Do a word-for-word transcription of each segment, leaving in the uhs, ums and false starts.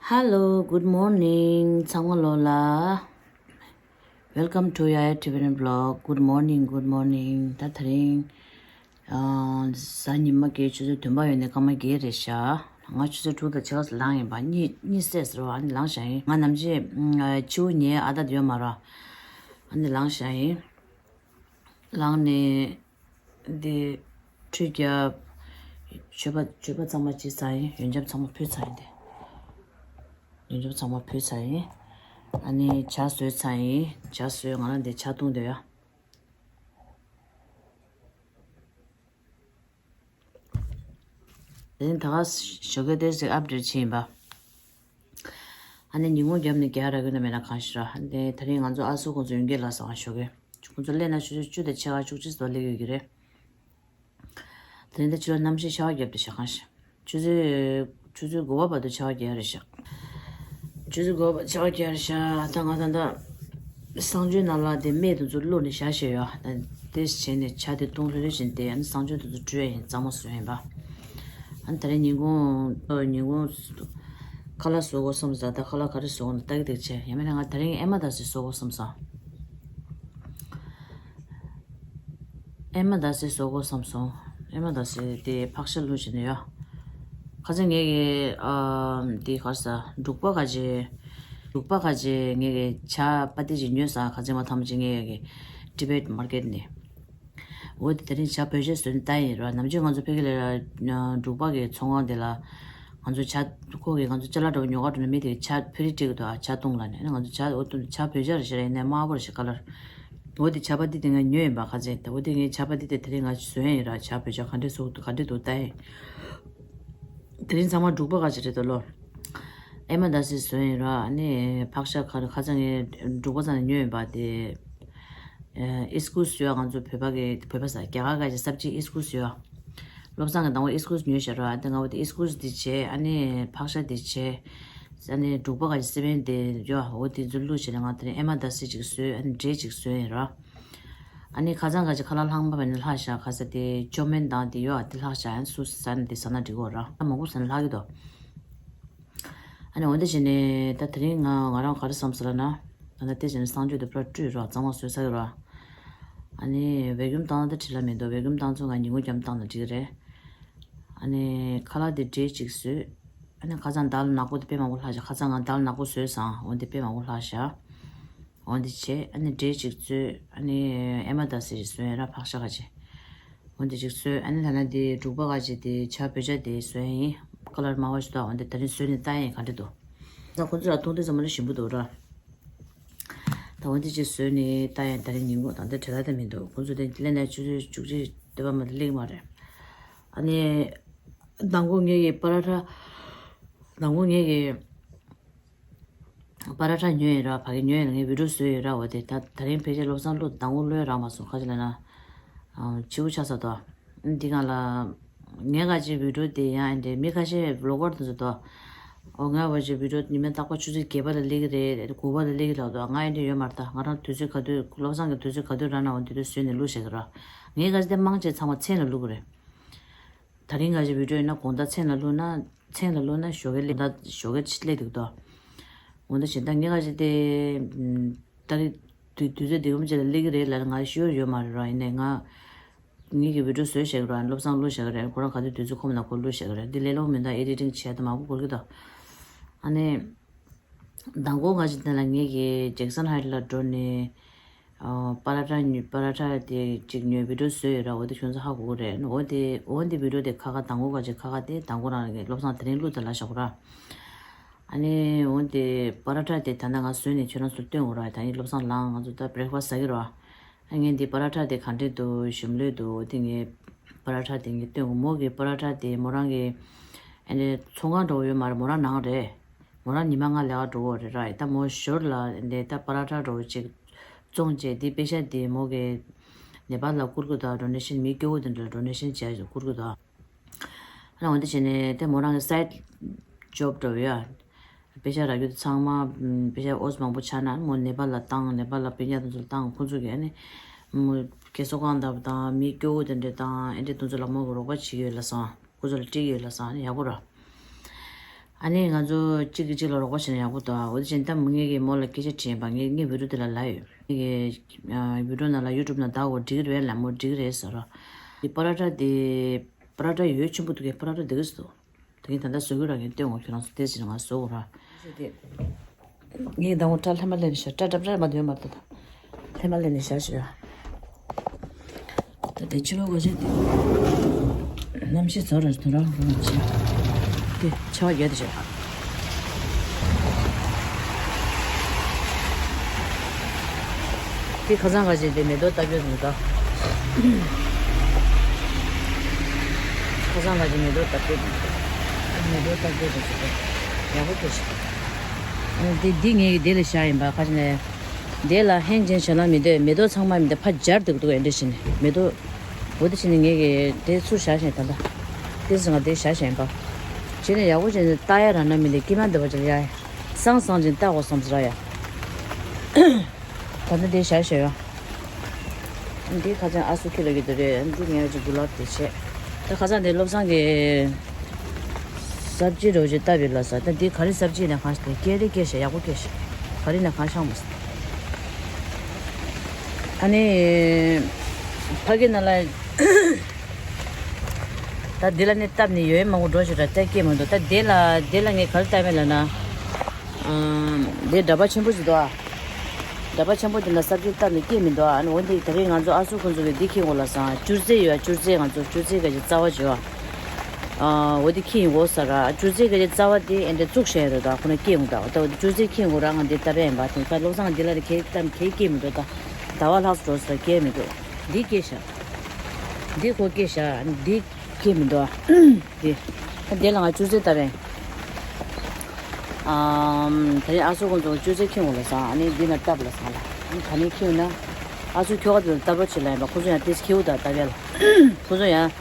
Hello, good morning. ཚང་མ་ལོ་ལ། Welcome to Yaya Tibetan blog. Good morning, good morning. ད་དེ་རིང་ཨ་གཟའ་ཉི་མ་གི་ཆུ་ཚོད་བདུན་པ་ཡོལ་ནས་སྐར་མ་བརྒྱད་རེད་ཤག་ང་ཆུ་ཚོད་དྲུག་དང་ཕྱེད་ཀ་ཙམ་ལངས་ཡིན་པ། གཉིད་གཉིད་སད་ཟེར་བ། ཨ་ནི་ལངས་བཞག་ཡིན། ང་ནམ་རྒྱུན་ཨ་ཕྱི་པོ་ཉལ་ཨ་ད་ཡོད་མ་ར། ཨ་ནི་ལངས་བཞག་ཡིན། ལངས་ནས་འདི་ཁྲུས་བརྒྱབ། མཆོད་པ་མཆོད་པ་ཚང་མ་བྱས་ཚར་ཡིན། ཡོན་ཆབ་ཚང་མ་ཕུལ་ཚར་ཡིན་ཏེ། ཡོན་ཆབ་ཚང་མ་ཕུལ་ཚར་ཡིན། ཨ་ནི་ཇ་བཟོས་ཚར་ཡིན། ཇ་བཟོས། ང་རང་འདི་ཇ་བཏུང་སྡོད་ཡ། དེ་ནི་ད་ག་ཞོགས་ཀས་དེ་ཟིག་ཨབ་ཌེཊ་བྱས་ཡིན་པ། ཨ་ནི་ཉིན་གུང་རྒྱབ་ནས་རྒྱག་རག་གི་ན་མེད་ན་གང་ཤེས་ར། ཨ་ནི་དེ་རིང་ང་ཚོ་ཨ་སུ་ཁོང་ཚོ་ཡོན་ཁེ་ལ་སོང་ང་ཞོགས་ཀས། ཁོང་ཚོ་སླེབས་ན་ཆུ་ཚོད་བཅུ་དང་ཕྱེད་ཀ་བཅུ་གཅིག་ཙམ་སླེབས་ཡོད་ཀྱི་རེད། དེ་ནས་ཕྱི་ལོགས་གནམ་གཤིས་ཤར་བ་བརྒྱབ་སྟེ་ཞག་གང་ཞིག་ཆུ་ཚོད་ཆུ་ཚོད་དགུ་པ་བར་དུ་ཆར་པ་རྒྱག་རེད་ཤག་ཆུ་ཚོད་དགུ་པ་བར་ཆར་པ་རྒྱག་རེད་ཤག་ད་ང་ད་ལྟ་གསང་སྤྱོད་ནང་ལ་དེ་སྨན་དེ་ཚོ་བླུགས་ནས་བཞག་བཞག་ཡོད། ད་དེ་བྱས་ནས་ཇ་དེ་བཏུང་ལྷོད་ལྷོད་བྱས་ནས་དེ་ཨ་ནི་གསང་སྤྱོད་དེ་ཚོ་བཀྲུས་ཡ་ཡིན། གཙང་མ་བཟོས་ཡིན་པ། ཨ་ནི་ད་རིང་ཉིན་གུང་ཉིན་གུང་ཁ་ལག་བཟོ་དགོས་བསམ་ས། ད་ཁ་ལག་ག་རེ་བཟོ་དགོས་ན་ལྟ་གི་འདུག་བྱས། ཡང་མིན་ན་ང་ད་རིང་ཨེ་མ་ད་སི་བཟོ་དགོས་བསམ་སོང་། ཨེ་མ་ད་སི་བཟོ་དགོས་བསམ་སོང་། ཨེ་མ་ད་སི་དེ་ཕག་ཤ་བླུགས་བྱས་ནས་ཡོད། ཁ་སང་ངས་ཀྱི་ཨ་དེ་ག་རེ་ཟ། འབྲུག་པ་ག་ཅེ། འབྲུག་པ་ག་ཅེ་ངས་ཀྱི་ཇ་པ་ཏི་ཅིག་ཉོས་སོང་། ཁ་སང་མ་ཐམ་ཅིག་ངས་ཀྱི་ཊི་བེཊ་མར་ཀེཊ་ནས། འོ་དེ་དེ་རིང་ཇ་བོད་ཇ་བཟོས་ནས་ལྟ་ཡིན་ར། ནམ་རྒྱུན་ང་ཚོ་ཕ་གི་ལ་འབྲུག་པ་གི་ཚོང་ཁང་དེ་ལ་ང་ཚོ་ཇ་ཁོ་གིས་ང་ཚོ་ཅ་ལག་འདྲ་པོ་ཉོ་ག་འགྲོ་ན་མི་དེ་གིས་ཇ་ཕུ་རི་སྤྲད་ཀྱི་འདུག་ཨ་ཇ་བཏུང་ལབ་ནས། ཨ་ནི་ང་ཚོ་ཇ་འོ་བཏུང་ཇ་བོད་ཇ་རེད་ཤག་ར། ཡིན་ནའི་དམར་པོ་རེད་ཤག་ཁ་ལར། འོ་དེ་ཇ་པ་ཏི་དེ་ངས་ཉོས་ཡིན་པ་ཁ་སང་། ད་འོ་དེ་ངས་ཇ་པ་ཏི་དེ་དེ་རིང་ང་བཟོས་ཡིན་ར། ཇ་བོད་ཇ་ག་འདྲས་བཟོ་འདུག་ག་འདྲས་འདུག་ལྟ་ཡིན། དེ་རིང་ཚང་མ་འབྲུག་པ་ག་ཅེ་རེད་དོ་ལོ། ཨེ་མ་ད་སི་བཟོས་ཡིན་ར། ཨ་ནི་ཕག་ཤ་ཁ་ཁ་སང་ངས་འབྲུག་པ་ཚང་ནས་ཉོས་ཡིན་པ་དེ། ཨིས་ཀུ་སི་ཡོད། ང་ཚོ་བོད་པ་གི་བོད་པ་ཟ་རྒྱ་གར་ག་ཅེ་སབ་ཇི་ཨིས་ཀུ་སི་ཡོད། བློ་བཟང་གི་དང་པོ་ཨིས་ཀུ་སི་ཉོས་ཤག་ར། ཨ་དེ་ང་འོ་དེ་ཨིས་ཀུ་སི་དེ་བྱས། ཨ་ནི་ཕག་ཤ་དེ་བྱས། ཨ་ནི་འབྲུག་པ་ག་ཅེ་སི་པན་དེ་ཡོད། འོ་དེ་ཚོ་བླུགས་བྱས་ནས་ང་དེ་རིང་ཨེ་མ་ད་སི་ཅིག་བཟོས། ཨ་ནི་འབྲས་ཅིག་བཟོས་ཡིན་ར། ཨ་ནི་ཁ་སང་ག་ཅེ་ཁ་ལག་ལྷག་མ་བ་ནི་ལྷག་ཤག་ཁ་ས་དེ་ཅོ་མེན་དང་དེ་ཡོད། ཨ་དེ་ལྷག་ཤག་ཨ་ནི་སུ་ཟ་ན་དེ་ཟ་ན་འགྲིག་གོ་ར། ཨ་མང་པོ་ཟ་ན་ལྷག་གི་འདུག་ཨ་ནི་འོ་འདི་བྱས་ནས་ད་དེ་རིང་ང་ང་རང་ག་རེ་བསམ་སོང་ལབ་ན། ད་ལྟ་དེ་བྱས་ནས་གསང་སྤྱོད་དེ་པུ་ར་བཀྲུས་རོགས། གཙང་མ་བཟོས་ཚར་གི་རོགས། ཨ་ནི་བེ་ཀུམ་བཏང་ན་ད་བྲིས་ལ་མི་འདུག་བེ་ཀུམ་བཏང་ཚུལ་ང་ཉིན་གུང་རྒྱབ་བཏང་ན་འགྲིག་གི་རེད། ཨ་ནི་ཁ་ལག་དེ་འབྲས་གཅིག་བཟོས། ཨ་ནི་ཁ་སང་དཱལ་ནག་པོ་དེ་དཔེ་མང་པོ་ལྷག་ཤག་ཁ་སང་ང་དཱལ་ནག་པོ་བཟོས་སོང་། འོ་འདི་དཔེ་མང་པོ་ལྷག་ཤག་འོ་འདི་བྱས། ཨ་ནི་འབྲས་གཅིག་བཟོས། ཨ་ནི་ཨེ་མ་ད་སི་བཟོས་ཡིན་ར། ཕག་ཤ་ག་ཅེ། འོ་འདི་གཅིག་བཟོས། ཨ་ནི་ལ་ན་འདི་འབྲུག་པ་ག་ཅེ་དེ་ཇ་བོད་ཇ་དེ་བཟོས་ཡིན། ཁ་ལར་དམར་པོ་ཞིག་འདུག་འོ་འདི་དེ་རིང་བཟོས་ནས་ལྟ་ཡིན་ག་འདྲ་འདུག་ད་ཁོ་ཚོ་ལ་མཐོང་དུས་ཙམ་པ་ལ་ཞིམ་པོ་འདུག་ར། ད་འོ་འདི་གཅིག་བཟོས་ནས་ལྟ་ཡིན། དེ་རིང་ཉིན་གུང་ད་འདི་བྲེལ་བ་དེ་མི་འདུག་ཁོ་ཚོ་དེ་སླེབས་ནས་ཆུ་ཚོད་བཅུ་གཅིག་བསྡད་པ་མ་གཏོགས་སླེབས་ཀྱི་མ་རེད། ཨ་ནི་མདང་དགོང་ངེད་ཀྱི་པ་ར་ཐ། མདང་དགོང་ངེད་ཀྱི་པ་ར་ཐ་ཉོས་ཡིན་ར། ཕ་གི་ཉོས་ཡིན། ངས་བི་ཌིའོ་བཟོས་ཡོད་ར། འོ་དེ་ད་དེ་རིང་ཕལ་ཆེར་བློ་བཟང་བློ་མདང་དགོང་བློ་རག་མ་སོང་། ག་ཅི་ལབ་ན། ཨ་ཕྱི་པོ་ཆགས་ཚར་འདུག་འདི་སྒང་ལ་ངས་ག་ཅེ་བི་ཌིའོ་དེ་ཡང་འདྲ་མི་ཁ་ཤས་བི་ལོག་གར་དེ་ཚོ་འདུག་འོ་ངས་འོ་ཅེ་བི་ཌིའོ་ཉི་མ་རྟག་པར་ཆུ་ཚོད་བརྒྱད་པ་ལ་སླེབས་ཀྱི་རེད། དགུ་པ་ལ་སླེབས་ཀྱི་ལབ་འདུག་ང་ཡང་འདྲ་ཡོད་མ་རེད། ད་ང་རང་དུས་ཚོད་ག་དུས་བློ་བཟང་གི་དུས་ཚོད་ག་དུས་རག་ན་འོ་དེ་དུས་བཟོས་ནས་བླུགས་བཞག་གི་ར། ངས་ག་ཅེ་དེ་མང་ཆེ་ཚང་མ་མཚན་ལ་བླུགས་ཀྱི་རེད། དེ་རིང་ག་ཅེ་བི་ཌིའོ་ཡིན་ན་དགོང་དག་མཚན་ལ་བླུགས་ན། མཚན་ལ་བླུགས་ན་ཞོགས་ཀས་སླེབས། ད་ཞོགས་ཀས་སླེབས་འདུག་ད། འོ་ད་བྱས་ད་ངས་ག་ཅེ་དེ་ད་རེས་དུས་དུས་ཚོད་འདི་གམ་ཅིག་ལ་སླེབས་ཀྱི་རེད་ལབ་ང་ཤོར་ཡོད་མ་རེད་ར། ཡིན་ནའི་ང་ངེད་ཀྱི་བི་ཌིའོ་བཟོས་བཞག་གི་ར། བློ་བཟང་བླུགས་བཞག་གི་རེད། ཁོ་རང་ག་དུས་དུས་ཚོད་ཁོམ་ན་ཁོ་བླུགས་བཞག་གི་རེད། འདི་ལས་སླ་པོ་མི་འདུག་ཨེ་ཌི་ཊིང་བྱས་ད་མང་པོ་འགོར་གི་འདུག་ཨ་ནི། མདང་དགོང་ག་ཅེ་དེ་ལ་ངེད་ཀྱི་ཇེག་སན་ཧའིཊ་ལ་འགྲོ་ནས། ཨ་པ་ར་ཐ་ཉོས། པ་ར་ཐ་དེ་གཅིག་ཉོས། བི་ཌིའོ་བཟོས་ཡོད་ར། འོ་དེ་ཁྱོད་ཚོ་ཧ་གོ་གི་རེད། འོ་དེ་འོ་དེ་བི་ཌིའོ་དེ་ཁ་ཁ་མདང་དགོང་ག་ཅེ་ཁ་ཁ་དེ་མདང་དགོང་རང་གི་བློ་བཟང་དེ་རིང་བླུགས་ད་ལབ་བཞག་གོ་ར། ཨ་ནི་འོ་དེ་པ་ར་ཐ་དེ་ད་ལྟ་ང་བཟོས་ནས་ཁྱོད་རང་ཚོ་སྟོན་གོ་ར། ད་ནི་བློ་བཟང་ལངས། ང་ཚོ་ད་བྷི་རེག་ཕ་སི་ཟ་གི་ར། ཨ་ངས་འདི་པ་ར་ཐ་དེ་ག་འདྲས་འདུག་ཞིམ་ལོས་འདུག་འོ་དེ་ངས་པ་ར་ཐ་དེ་ངས་སྟོན་གོ། མོ་གི་པ་ར་ཐ་དེ་མོ་རང་གི་ཨ་ནི་ཚོང་ཁང་འདྲ་པོ་ཡོད་མ་རེད། མོ་རང་ནང་རེད། མོ་རང་ཉི་མ་ལྔ་ལས་ཀ་འགྲོ་གི་རེད་ར། ད་མོ་ཞོར་ལ་འདི་ད་པ་ར་ཐ་འདྲ་པོ་ཅིག་བཙོང་བྱས། འདི་པེ་ཤ་འདི་མོ་གི་ནེ་པཱལ་ལ་བསྐུར་གི་འདུག་ཌོ་ནེ་ཤན། མི་སྐྱོ་བོ་དེ་འདྲ་ཌོ་ནེ་ཤན་བྱས་བསྐུར་གི་འདུག་ཨ་ནི་འོ་འདི་བྱས་ནས་དེ་མོ་རང་གི་སའིཌ་ཇོབ་འདྲ་པོ་ཡ། པེ་ཤ་རག་རྒྱུ་དེ་ཚང་མ་པེ་ཤ་ཨོ་ཙམ་མང་པོ་ཆགས་ན་མོ་ནེ་པཱལ་ལ་བཏང་། ནེ་པཱལ་ལ་པེ་ཉ་དེ་ཚོ་བཏང་། ཁོ་ཚོ་གི་ཨ་ནི་མོ་རྒས་གསོ་ཁང་འདྲ་པོ་དང་མི་སྐྱོ་བོ་དེ་འདྲ་དང་ཨེ་འདྲ་དེ་ཚོ་ལ་མོ་གི་རོགས་པ་བྱེད་ཀྱི་ཡོད་ལབ་སོང་། ཁོ་ཚོ་ལ་སྤྲད་ཀྱི་ཡོད་ལབ་སོང་། ཨ་ནི་ཡག་པོ་ར། ཨ་ནི་ང་ཚོ་གཅིག་གིས་གཅིག་ལ་རོགས་པ་བྱས་ན་ཡག་པོ་འདུག་འོ་དེ་བྱས་ད་ངས་ཀྱིས་མོ་ལ་སྐད་ཆ་དྲིས་པ། ངས་ངའི་བི་ཌིའོ་དེ་ལ་ལབ་ཡོད། ངས་ཀྱིས་ཨ་བི་ཌིའོ་ནང་ལ་ཡུ་ཊུབ་ནང་བལྟ་དགོས། འགྲིག་གི་རེད་ལབ། མོ་འགྲིག་གི་རེད་ཟེར་རོ། དེ་པ་ར་ཊ་དེ་པ་ར་ཊ་ཡོད་ཆེན་པོ་འདུག་གས། པ་ར་ཊ་འདི་ག་ཟེར་འདུག་དེ་ངས་ད་ལྟ་བཟོ་གི་ར། ངས་སྟོན་འོང་། ཁྱོད་རང་ཚོ་དེ་ཟེར་ང་བཟོ་དགོས་ར། ངས་ད་འོ་སྐྲ་ལྷག་མ་ལེན་ཤག་སྐྲ་སྐྲ་སྐྲ་མ་འདོན་མ་ཏོ། ད་ལྷག་མ་ལེན་ནས་བཞག་ཤག་ད་དེ་ཕྱི་ལོགས་ག་ཅིག་དེ་གནམ་གཤིས་ཚ་ར་དུ་ར་རུང་ཆེ། དེ་ཆར་པ་རྒྱག་དེ་ཤག་དེ་ཁ་སང་ག་ཅིག་དེ་མེ་ཏོག་བཏབ་ཡོད་འདུག་ད་ཁ་སང་ག་ཅིག་མེ་ཏོག་བཏབ་ཡོད་འདུག་མེ་ཏོག་བཏབ་ཡོད་འདུག་ཡག་པོ་སྐྱེས་ཤག་འདི་འདི་ངའི་གི་དེ་ལ་བཞག་ཡིན་པ། ཁ་ཅིག་ནས། དེ་ལ་ཧེང་ཅན་བྱ་ལ་མི་འདོད། མེ་ཏོག་ཚང་མ་མི་འདོད། ཕ་སྦྱར་འདུག་འདུག་ཨེ་འདྲ་བྱས་ནས་མེ་ཏོག་འོ་དེ་བྱས་ནས་ངས་ཀྱི་དེ་ཚུར་བཞག་བཞག་ད་ལྟ་དེ་ཟིན་ང་དེ་བཞག་བཞག་ཡིན་པ། བྱས་ནས་ཡག་པོ་བྱས་ནས་ལྟ་ཡ་རང་ན་མི་འདུག་སྐྱེས་མ་འདི་བ་ཅིག་ཡ་སང་སང་ཅིག་ལྟ་དགོས་བསམ་ཟེར་ཡ། ད་ལྟ་དེ་བཞག་བཞག་ཡོད། འདི་ཁ་ཅན་ཨ་སུ་ཁྱེར་ལ་གི་དེ་རེད། འདི་ངས་ཅིག་དུ་ལབ་དེ་བྱས། ད་ཁ་སང་དེ་བློ་བཟང་གི་སབ་ཇི་རོ་ཅིག་བཏབ་ཡོད་ལ་ས། ད་འདི་ག་རེ་སབ་ཇི་ནས་གང་ཞིག་དེ་སྐྱེ་རེ་སྐྱེ་ཤག་ཡག་པོ་སྐྱེ་ཤག་ག་རེ་ནས་གང་ཤང་མ་སོང་། ཨ་ནི་ཕ་གི་ན་ལ་ད་འདི་ལ་ནི་བཏབ་ནས་ཡོད་མང་པོ་འགྲོ་ཞིག་ར་ད་སྐྱེ་མི་འདུག་ད་འདི་ལ་འདི་ལ་ངས་ག་རེ་བཏབ་མེད་ལ་ན། འདི་འདྲ་པ་ཆེན་པོ་ཞིག་འདུག་ཨ། འདྲ་པ་ཆེན་པོ་འདི་ན་སབ་ཇི་བཏབ་ནས་སྐྱེས་མི་འདུག་ཨ་ནི་འོན་ཏེ་ད་རེས་ང་ཚོ་ཨ་སུ་ཁོང་ཚོ་གི་འདི་ཁྱེར་འོང་ལ་སང་། བཅུར་རྩི་ཡོད་ཨ། བཅུར་རྩི་ང་ཚོ་བཅུར་རྩི་ག་ཅིག་རྩ་བ་བྱོས་ཨ། འོ་འདི་ཁྱེར་འོང་ས་ར། བཅུར་རྩི་ག་ཅིག་རྩ་བ་དེ་ཨེ་འདྲ་བཙུགས་བཞག་ཡོད་རེད། ད་ཁོ་ན་སྐྱེས་འོང་ད་འོ་ད་འོ་འདི་བཅུར་རྩི་ཁྱེར་འོང་ར། ང་འདི་ལྟ་བས་ཡིན་པ་དེ་ཁ་བློ་བཟང་འདི་ལ་རེ་ཁྱེར་བཏབ་ཁྱེར་སྐྱེས་མི་འདུག་ད་ཟླ་བ་ལྷག་འགྲོ་ས་སྐྱེས་མི་འདུག་འདི་སྐྱེས་ཤག་འདི་ཁོ་སྐྱེས་ཤག་འདི། སྐྱེས་མི་འདུག་ཨ། དེ། ད་དེ་ལ་ང་བཅུ་རྩི་བཏབ་པས། ཨམ། ད་རེས་ཨ་སུ་ཁོང་ཚོ་བཅུ་རྩི་ཁྱེར་འོང་ལ་སང་། ཨ་ནི་འདི་ན་བཏབ་ལ་སང་ལ། ཨ་ནི་ག་ནས་ཁྱེར་ན། ཨ་སུ་ཁྱོ་ག་དེ་ལ་བཏབ་རོགས་བྱེད་ལ་ཡིན་པ། ཁོ་ཚོ་ཡང་དེས་ཁྱེར་འོང་ད་བཏབ་ཡ་ལ། ཁོ་ཚོ་ཡང་།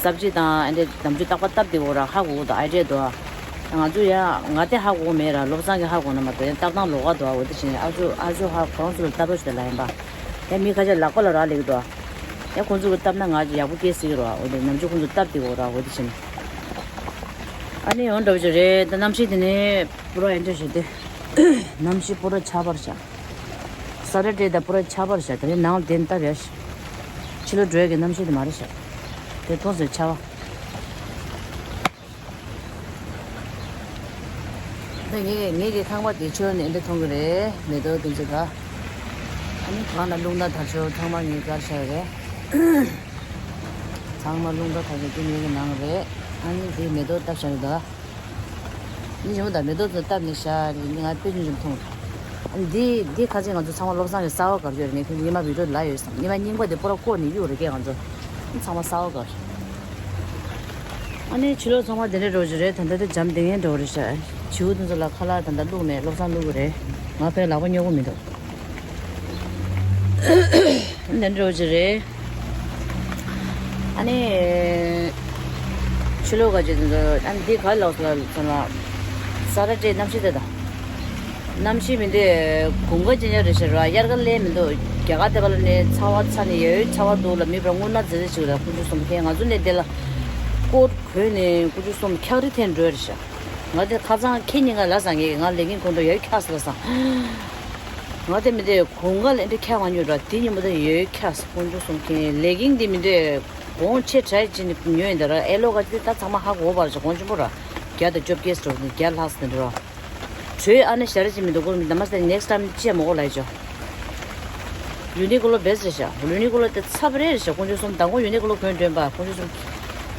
སབ་ཇི་དང་ཨ་འདྲས་ནམ་རྒྱུན་རྟག་པར་བཏབ་བསྡད་ཡོད་ར། ཧ་གོ་གི་འདུག་ཨའི་ཌི་ཡ་འདུག་ང་ཚོ་ཡང་ང་དེ་ཧ་གོ་གི་མེད་ར། བློ་བཟང་གིས་ཧ་གོ་ན་མ་གཏོགས་ཡང་བཏབ་སྟངས་ལོགས་ཀ་འདུག་འོ་དེ་བྱས་ནས་ཨ་ཚོ་ཨ་ཚོ་ཧ་ཁོ་རང་ཚོ་ལ་བཏབ་རོགས་བྱེད་ལ་ཡིན་པ། ཡང་མི་ཁ་ཤས་ལག་པ་ལ་རག་ལས་ཀྱི་འདུག་ཡང་ཁོང་ཚོ་གིས་བཏབ་ན་ང་ཚོ་ཡག་པོ་སྐྱེས་སྲིད་ཀྱི་རེད་བ། འོ་དེ་ནམ་རྒྱུན་ཁོང་ཚོ་བཏབ་བསྡད་ཡོད་ར། འོ་དེ་བྱས་ནས། ཨ་ནི་འོ་འདྲ་བོ་ཅིག་རེད། ད་གནམ་གཤིས་དེ་ནི་པུ་ར་ཨེ་འདྲ་ཞིག་དེ། གནམ་གཤིས་པུ་ར་ཆར་པ་རེད་ཤག་ས་ཊར་ཌེ་ད་པུ་ར་ཆར་པ་རེད་ཤག་དེ་ནི་ནང་ལ་བསྡད་ནས་བཏབ་ཡ་ཤག་ཕྱི་ལོགས་འགྲོ་ཡ་གི་གནམ་གཤིས་དེ་མ་རེད་ཤག་དེ་མཐོང་ཟེར་ཆར་པ། ད་ངས་ངས་ཀྱི་ཁང་པ་དེ་ཆོས་ནས་འདི་མཐོང་གི་རེད། མེ་ཏོག་དེ་ཚོ་ད། ཨ་ནི་གང་ལ་རླུང་རྟ་དར་ཆོས་ཚང་མ་ངས་བཀར་བཞག་རེད། ཚང་མ་རླུང་རྟ་དར་ཆོས་དེ་ངས་ཀྱི་ནང་རེད། ཨ་ནི་དེ་མེ་ཏོག་བཏབ་བཞག་རེད་ད། ཨ་ནི་ཞིམ་པོ་ད་མེ་ཏོག་དེ་བཏབ་ནས་བཞག་རེད། ང་དཔེ་ཆུང་ཆུང་མཐོང་། ཨ་ནི་དེ་དེ་ཁ་ཚིག་ང་ཚོ་ཚང་མ་བློ་བཟང་གི་གསར་པ་བཀར་རྒྱུ་རེད། ངས་ཁྱོད་ཉི་མ་བི་ཌིའོ་ལ་ཡོད་བསམ། ཉི་མ་རྙིང་པ་དེ་པོ་ར་བཀོག་ནས་གཡུག་རེད་སྐད་ང་ཚོ། ཚང་མ་གསར་པ་ག་རེད། ཨ་ནི་ཕྱི་ལོགས་ཚང་མ་དེ་འདྲ་འགྲོ་གི་རེད། ད་ལྟ་དེ་འཇམ་ཐིང་ངེ་འགྲོ་གི་རེད་ཤག་བྱིའུ་དེ་ཚོ་ལ་ཁ་ལག་ད་ལྟ་བླུགས་ནས་བློ་བཟང་བླུགས་གི་རེད། ང་ཕའི་ལག་པ་སྙོབ་གི་མི་འདུག་དེ་འདྲ་འགྲོ་གི་རེད། ཨ་ནི་ཕྱི་ལོགས་ག་ཅིག་དེ་ཚོ་ཨ་ནི་འདི་ག་ལོགས་ལ་ཚང་མ་ས་ཊར་ཌེ་གནམ་གཤིས་དེ་དང་། གནམ་གཤིས་མི་འདུག་དགུན་ཁ་ཅན་ཅན་རེད་ཤག་ར། དབྱར་ཁ་སླེབས་མི་འདུག་རྒྱ་གར་དེ་པ་ལ་ནི་ཚ་བ་ཚ་ནི་ཡོད་ཚ་བ་འདུག་ལ། མི་པར་རྔུལ་ནག་ཙི་ཙི་ཅིག་ར། དཀོན་མཆོག་གསུམ་མཁྱེན། ང་ཚོ་ནི་དེ་ལ་ཀོཊ་གོན་ནས་དཀོན་མཆོག་གསུམ་འཁྱག་རི་འཐེན་འགྲོ་རེད་ཤག་ང་དེ་ཁ་སང་ཁྱེད་གཉིས་ཀ་ལབ་སོང་། ངས་ང་ལེ་གིང་གོན་འགྲོ་ཡོད་འཁྱག་སོང་ལབ་སོང་། ང་དེ་མི་འདུག་དགུན་ཁ་ལ་འདི་འཁྱག་མ་མྱོང་ར། དེ་ཉིན་མོ་དེ་ཡོད་འཁྱག་སོང་། དཀོན་མཆོག་གསུམ་མཁྱེན། ལེ་གིང་དེ་མི་འདུག་གོང་ཆེ་དྲགས་ཅིག་ནི་ཉོས་ཡིན་ད་ར། ཨེ་ལོ་ག་ཅིག་ད་ཚང་མ་ཧ་གོ་བར་ཅིག་གོང་ཆེན་པོ་ར། བརྒྱ་དང་བཅོ་བརྒྱད་སོང་། བརྒྱ་ལྷག་ཙམ་འགྲོ། དྲོད་ཨ་ནི་ཞར་ཅིག་མི་འདུག་གོ་མི་འདུག་མ་ཟད་ནེགསི་ཊའིམ་ཅི་ཡང་མ་གོ་ལབ་ཡོད་ཅོ། ཡུ་ནི་ཀོ་ལོ་བེ་སི་རེད་ཤག་ཡུ་ནི་ཀོ་ལོ་དེ་ཚ་པོ་རེད་ཤག་དཀོན་མཆོག་གསུམ། མདང་དགོང་ཡུ་ནི་ཀོ་ལོ་གོན་འགྲོ་ཡིན་པ། དཀོན་མཆོག་གསུམ།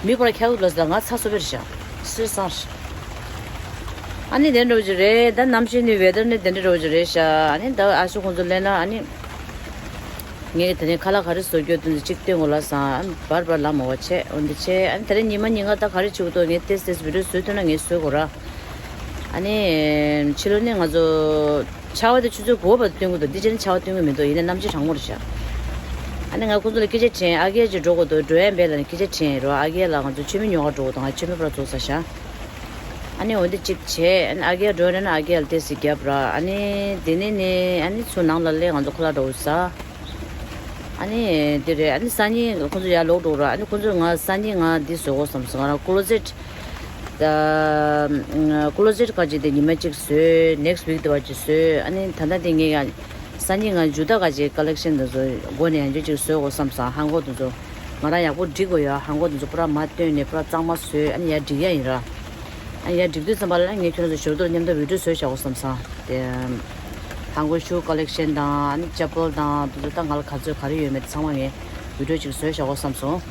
མི་པར་འཁྱག་ལོ་ཟ། ང་ཚ་སོ་པེ་རེད་ཤག་སེར་སང་རེད། ཨ་ནི་དེ་འདྲ་བོ་ཅིག་རེད། ད་གནམ་གཤིས་ནི་ཝེ་དར་ནི་དེ་འདྲ་བོ་ཅིག་རེད་ཤག་ཨ་ནི་ད་ཨ་ཤུ་ཁོང་ཚོ་སླེབས་ན་ཨ་ནི། ངས་དེ་ནས་ཁ་ལག་ག་རེ་བཟོ་རྒྱུ་དེ་ཚོ་གཅིག་སྟོན་དགོས་ལབ་སོང་། བར་བར་ལ་མོ་བ་བྱས། འོན་ཏེ་བྱས། ཨ་ནི་དེ་རིང་ཉི་མ་ཉིན་གང་ད་ག་རེ་བྱེད་དགོས་འདུག་ངས་ཏེས་ཏེས་བི་ཌིའོ་བཟོས་ཐུབ་ན་ངས་བཟོས་དགོས་ར། ཨ་ནི་ཕྱི་ལོགས་ནས་ང་ཚོ་ཆར་པ་དེ་ཆུ་ཚོད་དགུ་པ་བར་དུ་སྟོན་གྱི་འདུག་འདི་རྗེས་ནས་ཆར་པ་སྟོན་གྱི་མི་འདུག་ཡིན་ནའི་གནམ་གཤིས་གྲང་མོ་རེད་ཤག་ཨ་ནི་ང་ཁོང་ཚོ་ལ་སྐད་ཆ་དྲིས། ཨ་རྒས་ཅིག་འགྲོ་དགོས་འདུག་འགྲོ་ཡ་མེད་ལབ་ནས་སྐད་ཆ་དྲིས་རོ། ཨ་རྒས་ལ་ང་ཚོ་མཆོད་མེ་ཉོ་ག་འགྲོ་དགོས་འདུག་ང་མཆོད་མེ་པར་བཙུགས་ཚར་ཤག་ཨ་ནི་འོ་འདི་གཅིག་བྱས། ཨ་ནི་ཨ་རྒས་འགྲོ་རན་ན་ཨ་རྒས་ལ་ཏོག་ཙམ་རྒྱབ་ར། ཨ་ནི་དེ་ནས་ནི་ཨ་ནི་ཚུར་ནང་ལ་སླེབས། ང་ཚོ་ཁ་ལག་འདྲ་བོ་ཟ། ཨ་ནི་དེ་རེད། ཨ་ནི་སང་ཉིན་ཁོང་ཚོ་ཡར་ལོག་འགྲོ་ར། ཨ་ནི་ཁོང་ཚོས་ང་སང་ཉིན་ང་འདི་བཟོ་དགོས་བསམ་སོང་། ང་རང་ཀོ་ལོ་ཛེཊ་ ད་ཀློ་ཟེཊ་ཁ་ཅིག་དེ་ཉི་མ་གཅིག་བཟོས། ནེགསི་ཝིག་དེ་བར་གཅིག་བཟོས། ཨ་ནི་ད་ལྟ་དེ་ངས་ཡང་སང་ཉིན་ང་ཇུ་ཏ་ཁ་ཅིག་ཀ་ལེག་ཤན་དེ་ཚོ་སྒོ་ནས་ཡང་བསྐྱར་གཅིག་བཟོས་དགོས་བསམ་སོང་། ཧང་གོ་དེ་ཚོ་ང་རང་ཡག་པོ་སྒྲིག་དགོས་ཡ། ཧང་གོ་དེ་ཚོ་པུ་ར་མར་བཏོན་ནས་པུ་ར་གཙང་མ་བཟོས། ཨ་ནི་ཡར་སྒྲིག་ཡ་ཡིན་ར། ཨ་ནི་ཡར་སྒྲིག་དུས་ཙམ་པ་ལ་ངས་ཁྱོད་རང་ཚོ་ཞོར་དུ་མཉམ་དུ་བི་ཌིའོ་བཟོས་བཞག་དགོས་བསམ་སོང་། དེ་ཧང་གོའི་ཤུ་ཀ་ལེག་ཤན་དང་། ཨ་ནི་ཅ་པལ་དང་དེ་ཚོ་ད་ང་ལ་ག་ཚོད་ག་རེ་ཡོད་མེད་ཚང་མ་ངས་བི་ཌིའོ་གཅིག་བཟོས་བཞག་དགོས་བསམ་སོང་།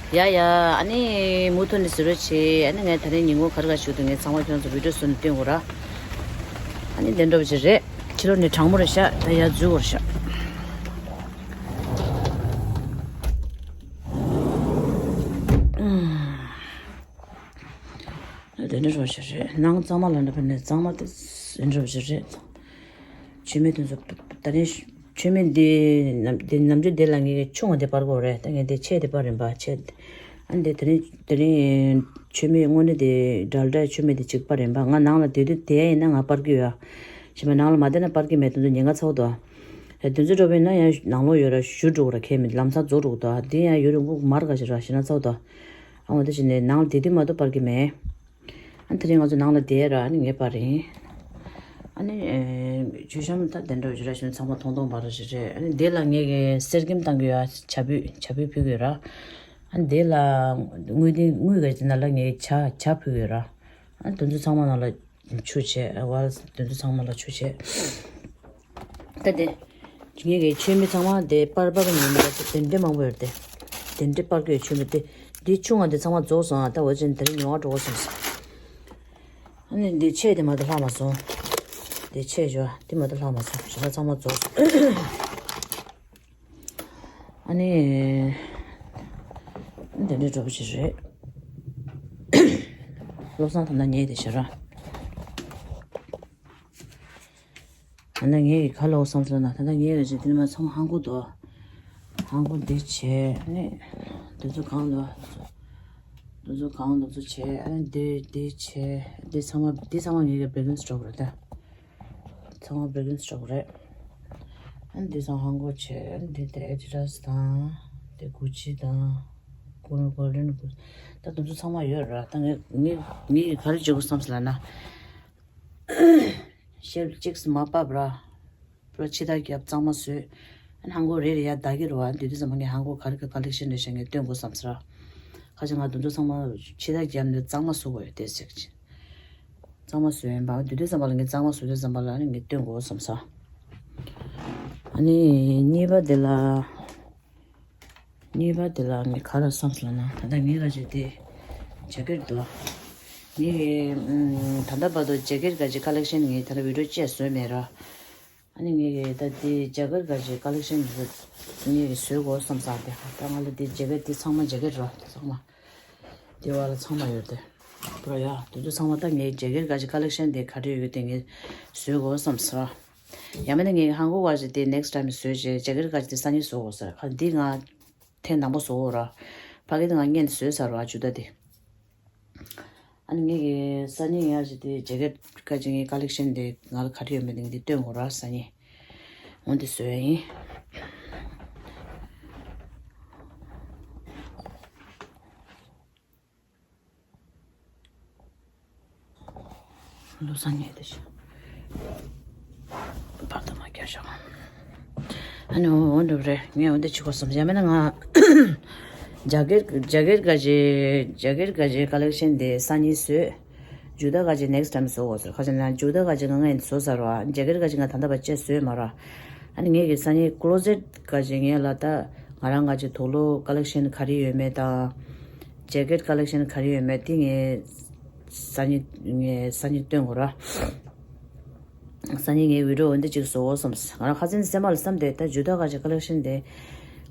ཡ་ཡ། ཨ་ནི་མུ་མཐུད་ནས་གཟིགས་རོགས་བྱེད། ཨ་ནི་ངས་ད་རིང་ཉིན་གུང་ག་རེ་ག་ཞུ་འདུག་ངས་ཚང་མ་ཁྱོད་ཚོ་བི་ཌིའོ་བཟོས་ནས་སྟོན་དགོས་ར། ཨ་ནི་དེ་འདྲ་བ་ཞིག་རེད། ཕྱི་ལོགས་ནས་གྲང་མོ་རེད་ཤག་ད་ཡར་འཛུལ་དགོས་རེད་ཤག་དེ་འདྲ་བ་ཞིག་རེད། ནང་གཙང་མ་ལ་འདྲ་བ་ནས་གཙང་མ་དེ་འདྲ་བ་ཞིག་རེད། མཆོད་མེ་དེ་ཚོ་ད་རིང་མཆོད་མེ་འདི་ནམ་འདི་ནམ་རྒྱུན་འདི་ལ་ངས་ཆུང་བ་འདི་སྤར་དགོས་རེད། ད་ངས་འདི་ཆེ་འདི་སྤར་རིན་པ་ཆེ། ཨ་འདི་དེ་རིང་དེ་རིང་མཆོད་མེ་དངོས་གནས་དེ་འདྲ་འདྲ་མཆོད་མེ་དེ་གཅིག་སྤར་རིན་པ། ང་ནང་ལ་སྡོད་དུས་དེ་ཡིན་ན་ང་སྤར་གི་ཡོད། ཞེས་པ་ནང་ལ་མ་བསྡད་ན་སྤར་གི་མེད། དེ་ཚོ་ཉེན་ཁ་ཚ་བོ་འདུག་དེ་ཚོ་འགྲོ་བས་ན་ཡང་ནང་ལོགས་ཡོད་ར་བཞུར་འགྲོ་གི་ར། ཁས་མེད། ལམ་སང་རྫོགས་འགྲོ་གི་འདུག་འདི་ཡང་ཡོད་རུང་བུ་མར་ག་ཞིག་ར་ཞེ་ན་ཚ་བོ་འདུག་ཨ་འོ་དེ་བྱས་ནས་ནང་ལ་སྡོད་དུས་མ་གཏོགས་སྤར་གི་མེད། ཨ་དེ་རིང་ང་ཚོ་ནང་ལ་བསྡད་ར། ཨ་ནི་ངས་སྤར་ཡིན། ཨ་ནི་ཨེ་མཆོད་བཤམས་ད་དེ་འདྲ་ཞིག་ར་ཞུ་ན་ཚང་མ་ཐོང་ཐོང་བ་ར་ཞིག་རེད། ཨ་ནི་དེ་ལ་ངས་གི་གསེར་སྐྱེམས་བཏང་གི་ཡོད། ཨ་ཇ་ཕུད་ཇ་ཕུད་ཕུལ་གི་ཡོད་ར། ཨ་ནི་དེ་ལ་དངུལ་དེ་དངུལ་གི་ནང་ལ་ངས་ཇ་ཇ་ཕུལ་གི་ཡོད་ར། ཨ་ནི་དེ་ཚོ་ཚང་མ་ནང་ལ་ཆུ་བྱས། ཨ་བ་དེ་ཚོ་ཚང་མ་ལ་ཆུ་བྱས། ད་དེ་ངས་གི་མཆོད་མེ་ཚང་མ་དེ་པར་པར་ཉོས་མེད་ལ་དེ་འདྲ་མང་པོ་ཡོད་དེ། དེ་འདྲ་པར་གི་མཆོད་མེ་དེ་འདི་ཆུང་བ་འདི་ཚང་མ་རྫོགས་སོང་། ཨ་ད་འོ་ཅན་དེ་རིང་ཉོ་བ་འགྲོ་དགོས་སོང་། ཨ་ནི་འདི་ཆེ་དེ་མ་གཏོགས་ལྷག་མ་སོང་། འདི་ཆེ་ཞོ་དེ་མ་གཏོགས་ལྷག་མ་སོང་། གཞན་པ་ཚང་མ་རྫོགས་སོང་། ཨ་ནི་འདི་འདྲ་འགྲོ་བ་ཞིག་རེད། བློ་བཟང་ད་ལྟ་ཉལ་བསྡད་ཤག་ར། ད་ལྟ་ངས་ག་ལབ་བསམ་སོང་ན། ད་ལྟ་ངས་རེ་ཞིག་དེ་ནས་མ་ཚང་མ་ཧང་གོ་འདུག་ཧང་གོ་འདི་བྱས་ནས་འདི་ཚོ་གང་འདུག་འདི་ཚོ་གང་འདུག་ཚོ་བྱས། ཨ་ནི་འདི་འདི་བྱས། འདི་ཚང་མ་འདི་ཚང་མ་ངས་གི་བེ་ལན་སི་སྒྲོག་རེད་ད། ཚང་མ་བེ་ལན་སི་སྒྲོག་རེད། ཨ་ནི་འདི་ཚང་ཧང་གོ་བྱས། ཨ་ནི་འདི་དེ་ཨེ་ཌི་ཌ་སི་དང་། འདི་གུ་ཅི་དང་། གོ་གོ་ལེན་གུ། ད་འདི་ཚོ་ཚང་མ་ཡོད་ར། ད་ངས་ངས་ངས་ག་རེ་བྱེད་དགོས་བསམ་སོང་ལབ་ན། ཤེལ་གཅིག་སུ་མ་ཕབ་ར། པུ་ར་ཕྱི་ཐག་རྒྱབ་གཙང་མ་བཟོས། ཨ་ནི་ཧང་གོ་རེ་རེ་ཡར་བདའ་གི་རེད་བ། འདི་དུས་ཙམ་པ་ངས་ཧང་གོ་ག་རེ་ག་ཀ་ལེག་ཤན་རེད་ཤག་ངས་སྟོན་དགོས་བསམ་སོང་ར། ཁ་ཅིག་ང་འདི་ཚོ་ཚང་མ་ཕྱི་ཐག་རྒྱབ་ནས་གཙང་མ་བཟོ་དགོས་ཡོད་དེ་ཟེར་གྱི། གཙང་མ་བཟོས་ཡིན་པ། འདི་དུས་ཙམ་པ་ལ་ངས་གཙང་མ་བཟོ་དུས་ཙམ་པ་ལ་ཨ་ནི་ངས་སྟོན་དགོས་བསམ་སོང་། ཨ་ནི་གཉིས་པ་དེ་ལ། གཉིས་པ་དེ་ལ་ངས་ག་རེ་བསམ་སོང་ན། ད་ལྟ་ངས་ལ་བྱས་ཏེ་ཇེ་ཀེཊ་འདུག་ངས་ཨམ་ད་ལྟ་བར་དུ་ཇེ་ཀེཊ་ག་ཅིག་ཀ་ལེག་ཤན་ངས་ད་ལྟ་བི་ཌིའོ་བཅས་བཟོས་མེད་ར། ཨ་ནི་ངས་ད་དེ་ཇེ་ཀེཊ་ག་ཅིག་ཀ་ལེག་ཤན་འདི་ངས་བཟོས་དགོས་བསམ་སོང་། དེ་ད་ང་ལ་དེ་ཇེ་ཀེཊ་དེ་ཚང་མ་ཇེ་ཀེཊ་ར་དེ་ཚང་མ་དེ་བ་ལ་ཚང་མ་ཡོད་དེ། པུ་ར་ཡ་དེ་ཚོ་ཚང་མ་ད་ངས་ཇེ་ཀེཊ་ག་ཅིག་ཀ་ལེག་ཤན་དེ་ག་རེ་ཡོད་དེ་ངས་བཟོས་དགོས་བསམ་སོང་། ཡང་མིན་ན་ངས་ཧང་གོ་བ་ཞིག་དེ་ནེགསི་ཊའིམ་བཟོས་རྗེས་ཇེ་ཀེཊ་ག་ཅིག་དེ་སང་ཉིན་བཟོ་དགོས་ཟེར། ཁ་འདི་ང་ཐེངས་དང་པོ་བཟོ་དགོས་ར། ཕ་གི་དེ་ང་སྔོན་ནས་བཟོས་ཚར་བ་ཇུ་ཏ་དེ། ཨ་ནི་ངས་ཀྱི་སང་ཉིན་ཡར་ཞིག་དེ་ཇེ་ཀེཊ་ག་ཅིག་ངའི་ཀ་ལེག་ཤན་དེ་ང་ལ་ག་རེ་ཡོད་མེད་དེ་ངས་དེ་སྟོན་དགོས་ར། སང་ཉིན་འོ་དེ་བཟོས་ཡིན། བློ་བཟང་ཉལ་བསྡད་ཤག་བར་དུ་མ་རྒྱག་ཤག་ཨ་ནི་འོ་འགྲོ་རེད། ངས་འོ་འདི་བྱེད་དགོས་བསམ། ཡང་མིན་ན་ང་ཇེ་ཀེཊ་ཇེ་ཀེཊ་ག་ཅིག་ཇེ་ཀེཊ་ག་ཅིག་ཀ་ལེག་ཤན་དེ་སང་ཉིན་བཟོས། ཇུ་ཏ་ག་ཅིག་ནེགསི་ཊའིམ་བཟོ་དགོས་ཟེར། ཁ་ཅིག་ན་ཇུ་ཏ་ག་ཅིག་ང་ངས་བཟོ་ཚར་བ། ཇེ་ཀེཊ་ག་ཅིག་ང་ད་ལྟ་བར་ཅིག་བཟོས་མ་ར། ཨ་ནི་ངས་ཀྱི་སང་ཉིན་ཀློ་ཟེཊ་ག་ཅིག་ངས་ལ་ད་ང་རང་ག་ཅིག་དུག་ལོག་ཀ་ལེག་ཤན་ག་རེ་ཡོད་མེད་དང་། ཇེ་ཀེཊ་ཀ་ལེག་ཤན་ག་རེ་ཡོད་མེད་དེ་ངས་སང་ཉིན་ངས་སང་ཉིན་སྟོན་དགོས་ར། སང་ཉིན་ངས་བི་ཌིའོ་འོ་འདི་གཅིག་བཟོ་དགོས་བསམ། ང་རང་ཁ་སང་སེམས་པ་ལ་བསམ་སྟེ་ད་ཇུ་ཏ་ག་ཅིག་ཀ་ལེག་ཤན་དེ་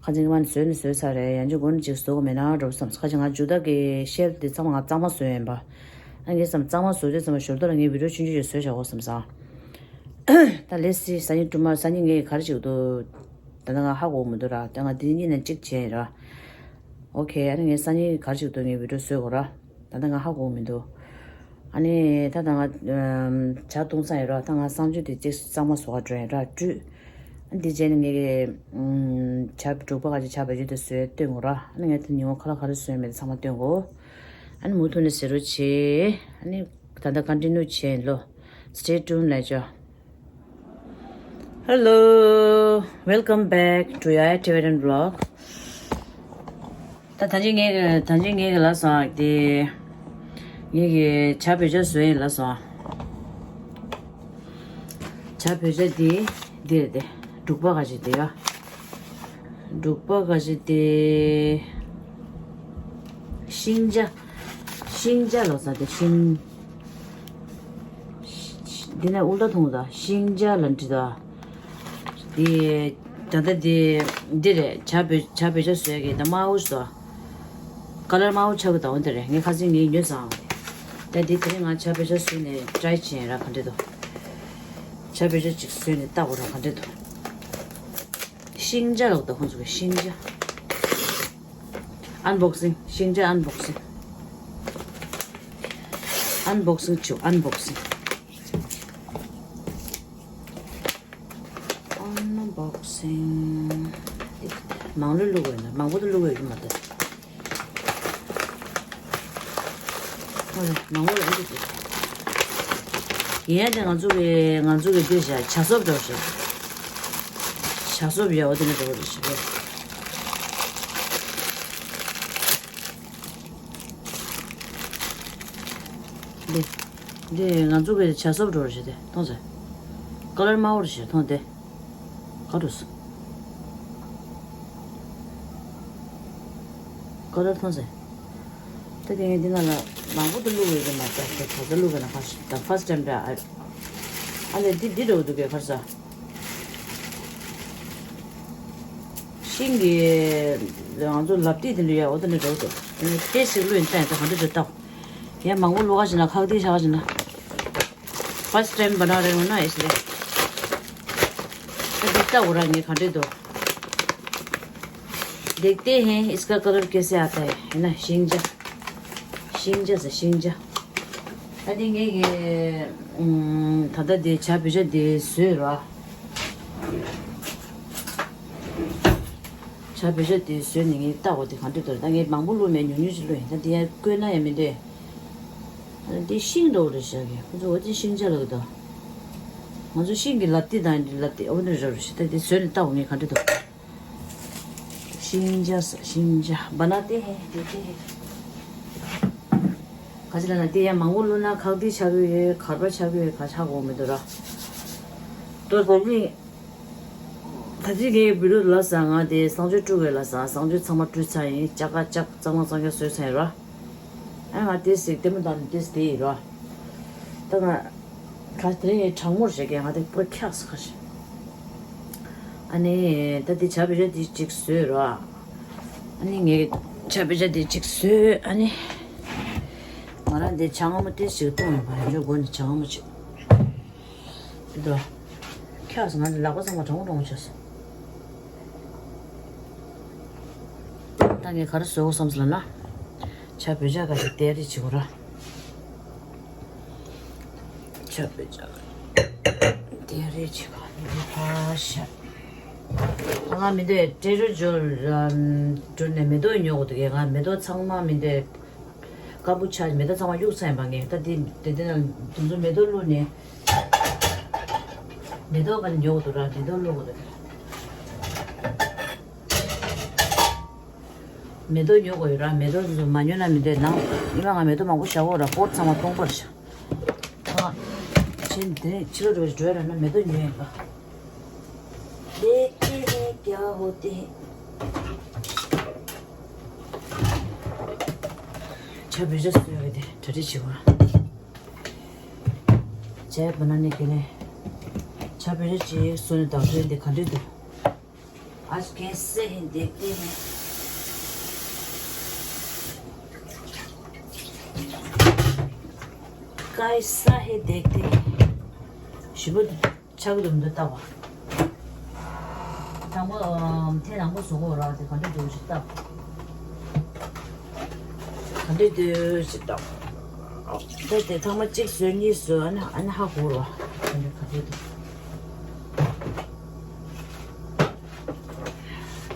ཁ་སང་ངས་མ་ནི་བཟོས་ནི་བཟོས་ཚར་རེད། ཡང་ཅིག་མགོ་ནི་གཅིག་བཟོ་དགོས་མེད་ན་འགྲོ་བསམ། ཁ་ཅིག་ང་ཇུ་ཏ་གི་ཤེལ་དེ་ཚང་མ་ང་གཙང་མ་བཟོས་ཡིན་པ། ཨ་ངས་བསམ་གཙང་མ་བཟོ་དུས་ཙམ་པ་ཞོར་དུ་ལ་ངས་བི་ཌིའོ་ཆུང་ཆུང་ཞིག་བཟོས་བཞག་དགོས་བསམ་སོང་། ད་ལེ་སི་སང་ཉིན་ཀྲུ་མ་སང་ཉིན་ངས་ག་རེ་བྱེད་ཀྱི་འདུག་ད་ལྟ་ང་ཧ་གོ་མི་འདུག་ར། ད་ང་འདི་གཉིས་ནས་གཅིག་བྱས་ཡིན་ར། ཨོ་ཁེ། ཨ་ནི་ངས་སང་ཉིན་ག་རེ་བྱེད་ཀྱི་འདུག་ངས་བི་ཌིའོ་བཟོས་དགོས་ར། ད་ལྟ་ང་ཧ་གོ་མི་འདུག་ཨ་ནི་ད་ལྟ་ང་ཨམ་ཇ་བཏུང་ཚར་ཡིན་ར། ད་ང་གསང་སྤྱོད་དེ་གཅིག་གཙང་མ་བཟོ་ག་འགྲོ་ཡིན་ར། བཀྲུས། ཨ་འདི་རྗེས་ནས་ངས་ཀྱི་ཨམ་ཇ་འབྲུག་པ་ག་ཅིག་ཇ་བེད་སྤྱོད་དེ་བཟོས་སྟོན་དགོས་ར། ཨ་ནི་ངས་དེ་ཉིན་མོ་ཁ་ལག་ག་རེ་བཟོས་མེད་ཚང་མ་སྟོན་དགོས། ཨ་ནི་མུ་མཐུད་ནས་ཟེར་རོགས་བྱེད། ཨ་ནི་ད་ལྟ་ཀོན་ཊི་ནིའུ་བྱེད་ལོ། Stay tuned ལབ་ཅོ། Hello, welcome back to Yaya Tibetan vlog. ད་ད་ཅི་ངས་ད་ཅི་ངས་ལབ་སོང་དེ། ངས་ཀྱི་བྱ་བོད་ཇ་བཟོས་ཡིན་ལབ་སོང་། བྱ་བོད་ཇ་དེ་འདི་རེད་དེ། འབྲུག་པ་ག་ཅིག་དེ་ཡ། འབྲུག་པ་ག་ཅིག་དེ། ཤིང་ཇ། ཤིང་ཇ་ལབ་ས་དེ་ཤིང་། འདི་ནས་ཨུལ་ཏ་མཐོང་ད་ཤིང་ཇ་ལ་འདྲི་ད། དེ། ད་ལྟ་དེ། འདི་རེད་བྱ་བོད་བྱ་བོད་ཇ་བཟོས་ཀྱི་ད་དམར་པོ་བཟོ། ཀ་ལར་དམར་པོ་ཆགས་ཀྱི་ད་འོ་འདི་རེད། ངས་ཁ་སང་ངས་ཉོས་སོང་། ད་འདི་དེ་རིང་ང་བྱ་བོད་ཇ་བཟོས་ནས་ཀྲའི་བྱས་ར་ག་འདྲ་འདུག་བྱ་བོད་ཇ་ཅིག་བཟོས་ནས་ལྟ་དགོས་ར་ག་འདྲ་འདུག་ཤིང་ཇ་ལོག་ད་ཁོང་ཚོ་གི་ཤིང་ཇ། ཨན་བོག་སིང་། ཤིང་ཇ་ཨན་བོག་སིང་། ཨན་བོག་སིང་བྱེད། ཨན་བོག་སིང་། ཨན་བོག་སིང་། མང་ལོས་བླུགས་དགོས་ན་མང་པོ་དུ་བླུགས་དགོས་ཀྱི་མ་རེད། ཨོ་ལེ་མང་པོ་ལ་ཨེ་འདུག་ཡིན་ཡང་དེ་ང་ཚོ་གི་ང་ཚོ་གི་འདི་བྱ་བྱ་སོབ་འགྲོ་ཞེས། བྱ་སོབ་ཡ་འོ་དེ་ནས་འགྲོ་རེད་ཞེས། འདི། འདི་ང་ཚོ་གི་བྱ་སོབ་འགྲོ་རེད་ཞེས་དེ་མཐོང་ཟེར། ཀ་ལར་དམར་པོ་རེད་ཞེས་མཐོང་དེ། ག་འགྲོ་སོང་། ཀ་ལར་མཐོང་ཟེར། ད་དེ་ངས་འདི་ནང་ལ་མང་པོ་དུ་བླུགས་ཡོད་ཀྱི་མ་རེད། ད་ད་ལྟ་བླུགས་པ་ན་ཧ་ཤི་ད་first time འདྲ་ཨ། ཨ་ལས་འདི་འདི་འགྲོ་འདུག་གས་ཁར་ས། ཤིང་གི་ང་ཚོ་ལབ་ཏིག་དེ་འདྲ་ཡ་འོ་དེ་འདྲ་འགྲོ་འདུག་ཏེ་ཞིག་བླུགས་ཡིན་ད་ཡ་ད་ག་འདྲ་འགྲོ་ལྟ། ཡ་མང་པོ་བླུགས་ཁ་ཞིག་ན་ཁག་ཏིག་ཤག་ཞིག་ན། First time बना रही हूँ ना इसलिए। तो दिखता हो रहा है खंडे दो। देखते हैं इसका कलर कैसे आता है, है ना। ཤིང་ཇ། ཤིང་ཇ་ཟེར་ཤིང་ཇ། ད་དེ་ངས་ཀྱི་ད་ལྟ་དེ་བྱ་བོད་ཇ་དེ་བཟོས་ར། བྱ་བོད་ཇ་དེ་བཟོས་ནས་ངས་ལྟ་བ་དེ་ག་འདྲ་འདུག་ད་ངས་མང་པོ་བླུགས་མེད། ཉུང་ཉུང་ཅིག་བླུགས་ཡིན། ད་དེ་ཡང་བསྐོལ་ན་ཡང་མི་འདོད། འདི་ཤིང་འདྲ་བོ་རེད་ཤག་གི་ཁོ་ཚོ་འོ་དེ་ཤིང་ཇ་ལབ་ཀྱི་འདུག་ང་ཚོ་ཤིང་གི་ལབ་ཏི་དང་འདི་ལབ་ཏི་འོ་འདི་རེད་རེད་ཤག་ད་དེ་བཟོས་ནས་ལྟ་བ་ངས་ག་འདྲ་འདུག་ཤིང་ཇ་ཟེར་ཤིང་ཇ་བ་ན་ཏེ་ཧེ་ཏེ་ཏེ་ཧེ། ག་ཅི་ལབ་ན་དེ་ཡང་མང་པོ་བླུགས་ན་ཁག་ཏིག་ཆགས་ཀྱི་ཡོད། གར་པ་ཆགས་ཀྱི་ཡོད། ག་ཆགས་དགོས་མི་འདུག་ར། ཏོ་ད་ཅི། ད་ཅི་ངའི་བི་ཌིའོ་ལ་ཟ་ང་དེ་གསང་སྤྱོད་སྤྲུག་གི་ལ་ཟ་གསང་སྤྱོད་ཚང་མ་སྤྲུལ་ཚར་ཡིན། ལྕགས་ཀ་ལྕགས་གཙང་མ་གཙང་རྐྱང་བཟོས་ཚར་ཡིན་ར། ཨ་ང་དེ་ཟིག་ལྟད་མོ་བལྟས་ནས་དེ་ཟིག་དེ་ཡིན་ར། ད་ང་ག་དེ་རིང་ངའི་གྲང་མོར་བྱེད་ཀྱི་ང་དེ་པོ་ཁྱག་སོ་ཁ་ཤས། ཨ་ནི་ད་དེ་བྱ་བི་ཇ་དེ་གཅིག་བཟོས་ར། ཨ་ནི་ངས་བྱ་བི་ཇ་དེ་གཅིག་བཟོས། ཨ་ནི་ང་རང་དེ་ཇ་མངར་མོ་དེ་ཟིག་བཏུང་ཡིན་པ་ཡིན་ར། སྒོ་ནས་ཇ་མངར་མོ་ཅིག་འདི་འདུག་ཁྱག་སོང་། ང་ལག་པ་ཚང་མ་གྲང་མོ་གྲང་མོ་བྱས་སོང་། ད་ངས་ག་རེ་བཟོ་དགོས་བསམ་སོང་ལབ་ན། བྱ་བོད་ཇ་ག་ཞིག་དེ་རེ་བྱེད་དགོས་ར། བྱ་བོད་ཇ་དེ་རེ་བྱེད་ག་ནི་ཕ་ཤ། ང་མི་འདོད་ཏྲེ་རུ་ཇོར་འགྲུལ་ནས་མེ་ཏོག་ཉོ་དགོས་འདུག་གས། ང་མེ་ཏོག་ཚང་མ་མི་འདོད། དཀར་པོ་ཆགས། མེ་ཏོག་ཚང་མ་གཡུག་ཚར་ཡིན་པ་ངས། ད་འདི་འདི་འདི་ན་དེ་ཚོ་མེ་ཏོག་བླུགས་ནས། མེ་ཏོག་ག་ནས་ཉོ་དགོས་འདུག་ར། མེ་ཏོག་བླུགས་དགོས་འདུག་མེ་ཏོག་ཉོ་དགོས་ཡོད་ར། མེ་ཏོག་དེ་ཚོ་མ་ཉོ་ན་མི་འདོད་ནང་ཉི་མ་ང་མེ་ཏོག་མང་པོ་བཞག་གོ་ར། པོ་ཏི་ཚང་མ་སྟོང་པར་བཞག་ད་ཕྱིན་དེ་ཕྱི་ལོགས་འགྲོ་འགྲོ་ཡ་ར་ན་མེ་ཏོག་ཉོ་ཡིན་པ། དེ་ཀེ་ཧེ་ཀྱ་ཧོ་ཏེ། བྱ་བི་ཇ་བཟོས་ཡོད་དེ་གྲ་སྒྲིག་བྱེད་དགོས། བྱས་པ་ན་ནི་ཀེ་ནེ་བྱ་བི་ཇ་ཅིག་བཟོས་ནས་དང་དོན་དེ་ག་འདྲ་འདུག आज कैसे है देखते हैं। कैसा है देखते हैं। ཞིབ་པོ་ཆགས་ཀྱི་འདུག་མི་འདུག་ལྟ་བ། དང་པོ་ཨམ་ཐེངས་དང་པོ་བཟོ་གོ་ར་དེ་ག་འདྲ་འདུག་ཅིག་ལྟ། ག་འདྲ་འདུག་ཅིག་ལྟ། ད་དེ་ཐེངས་མ་གཅིག་བཟོས་གཉིས་བཟོས་ཨ་ནི་ཨ་ནི་ཧ་གོ་ར། ག་འདྲ་ག་འདྲ་འདུག་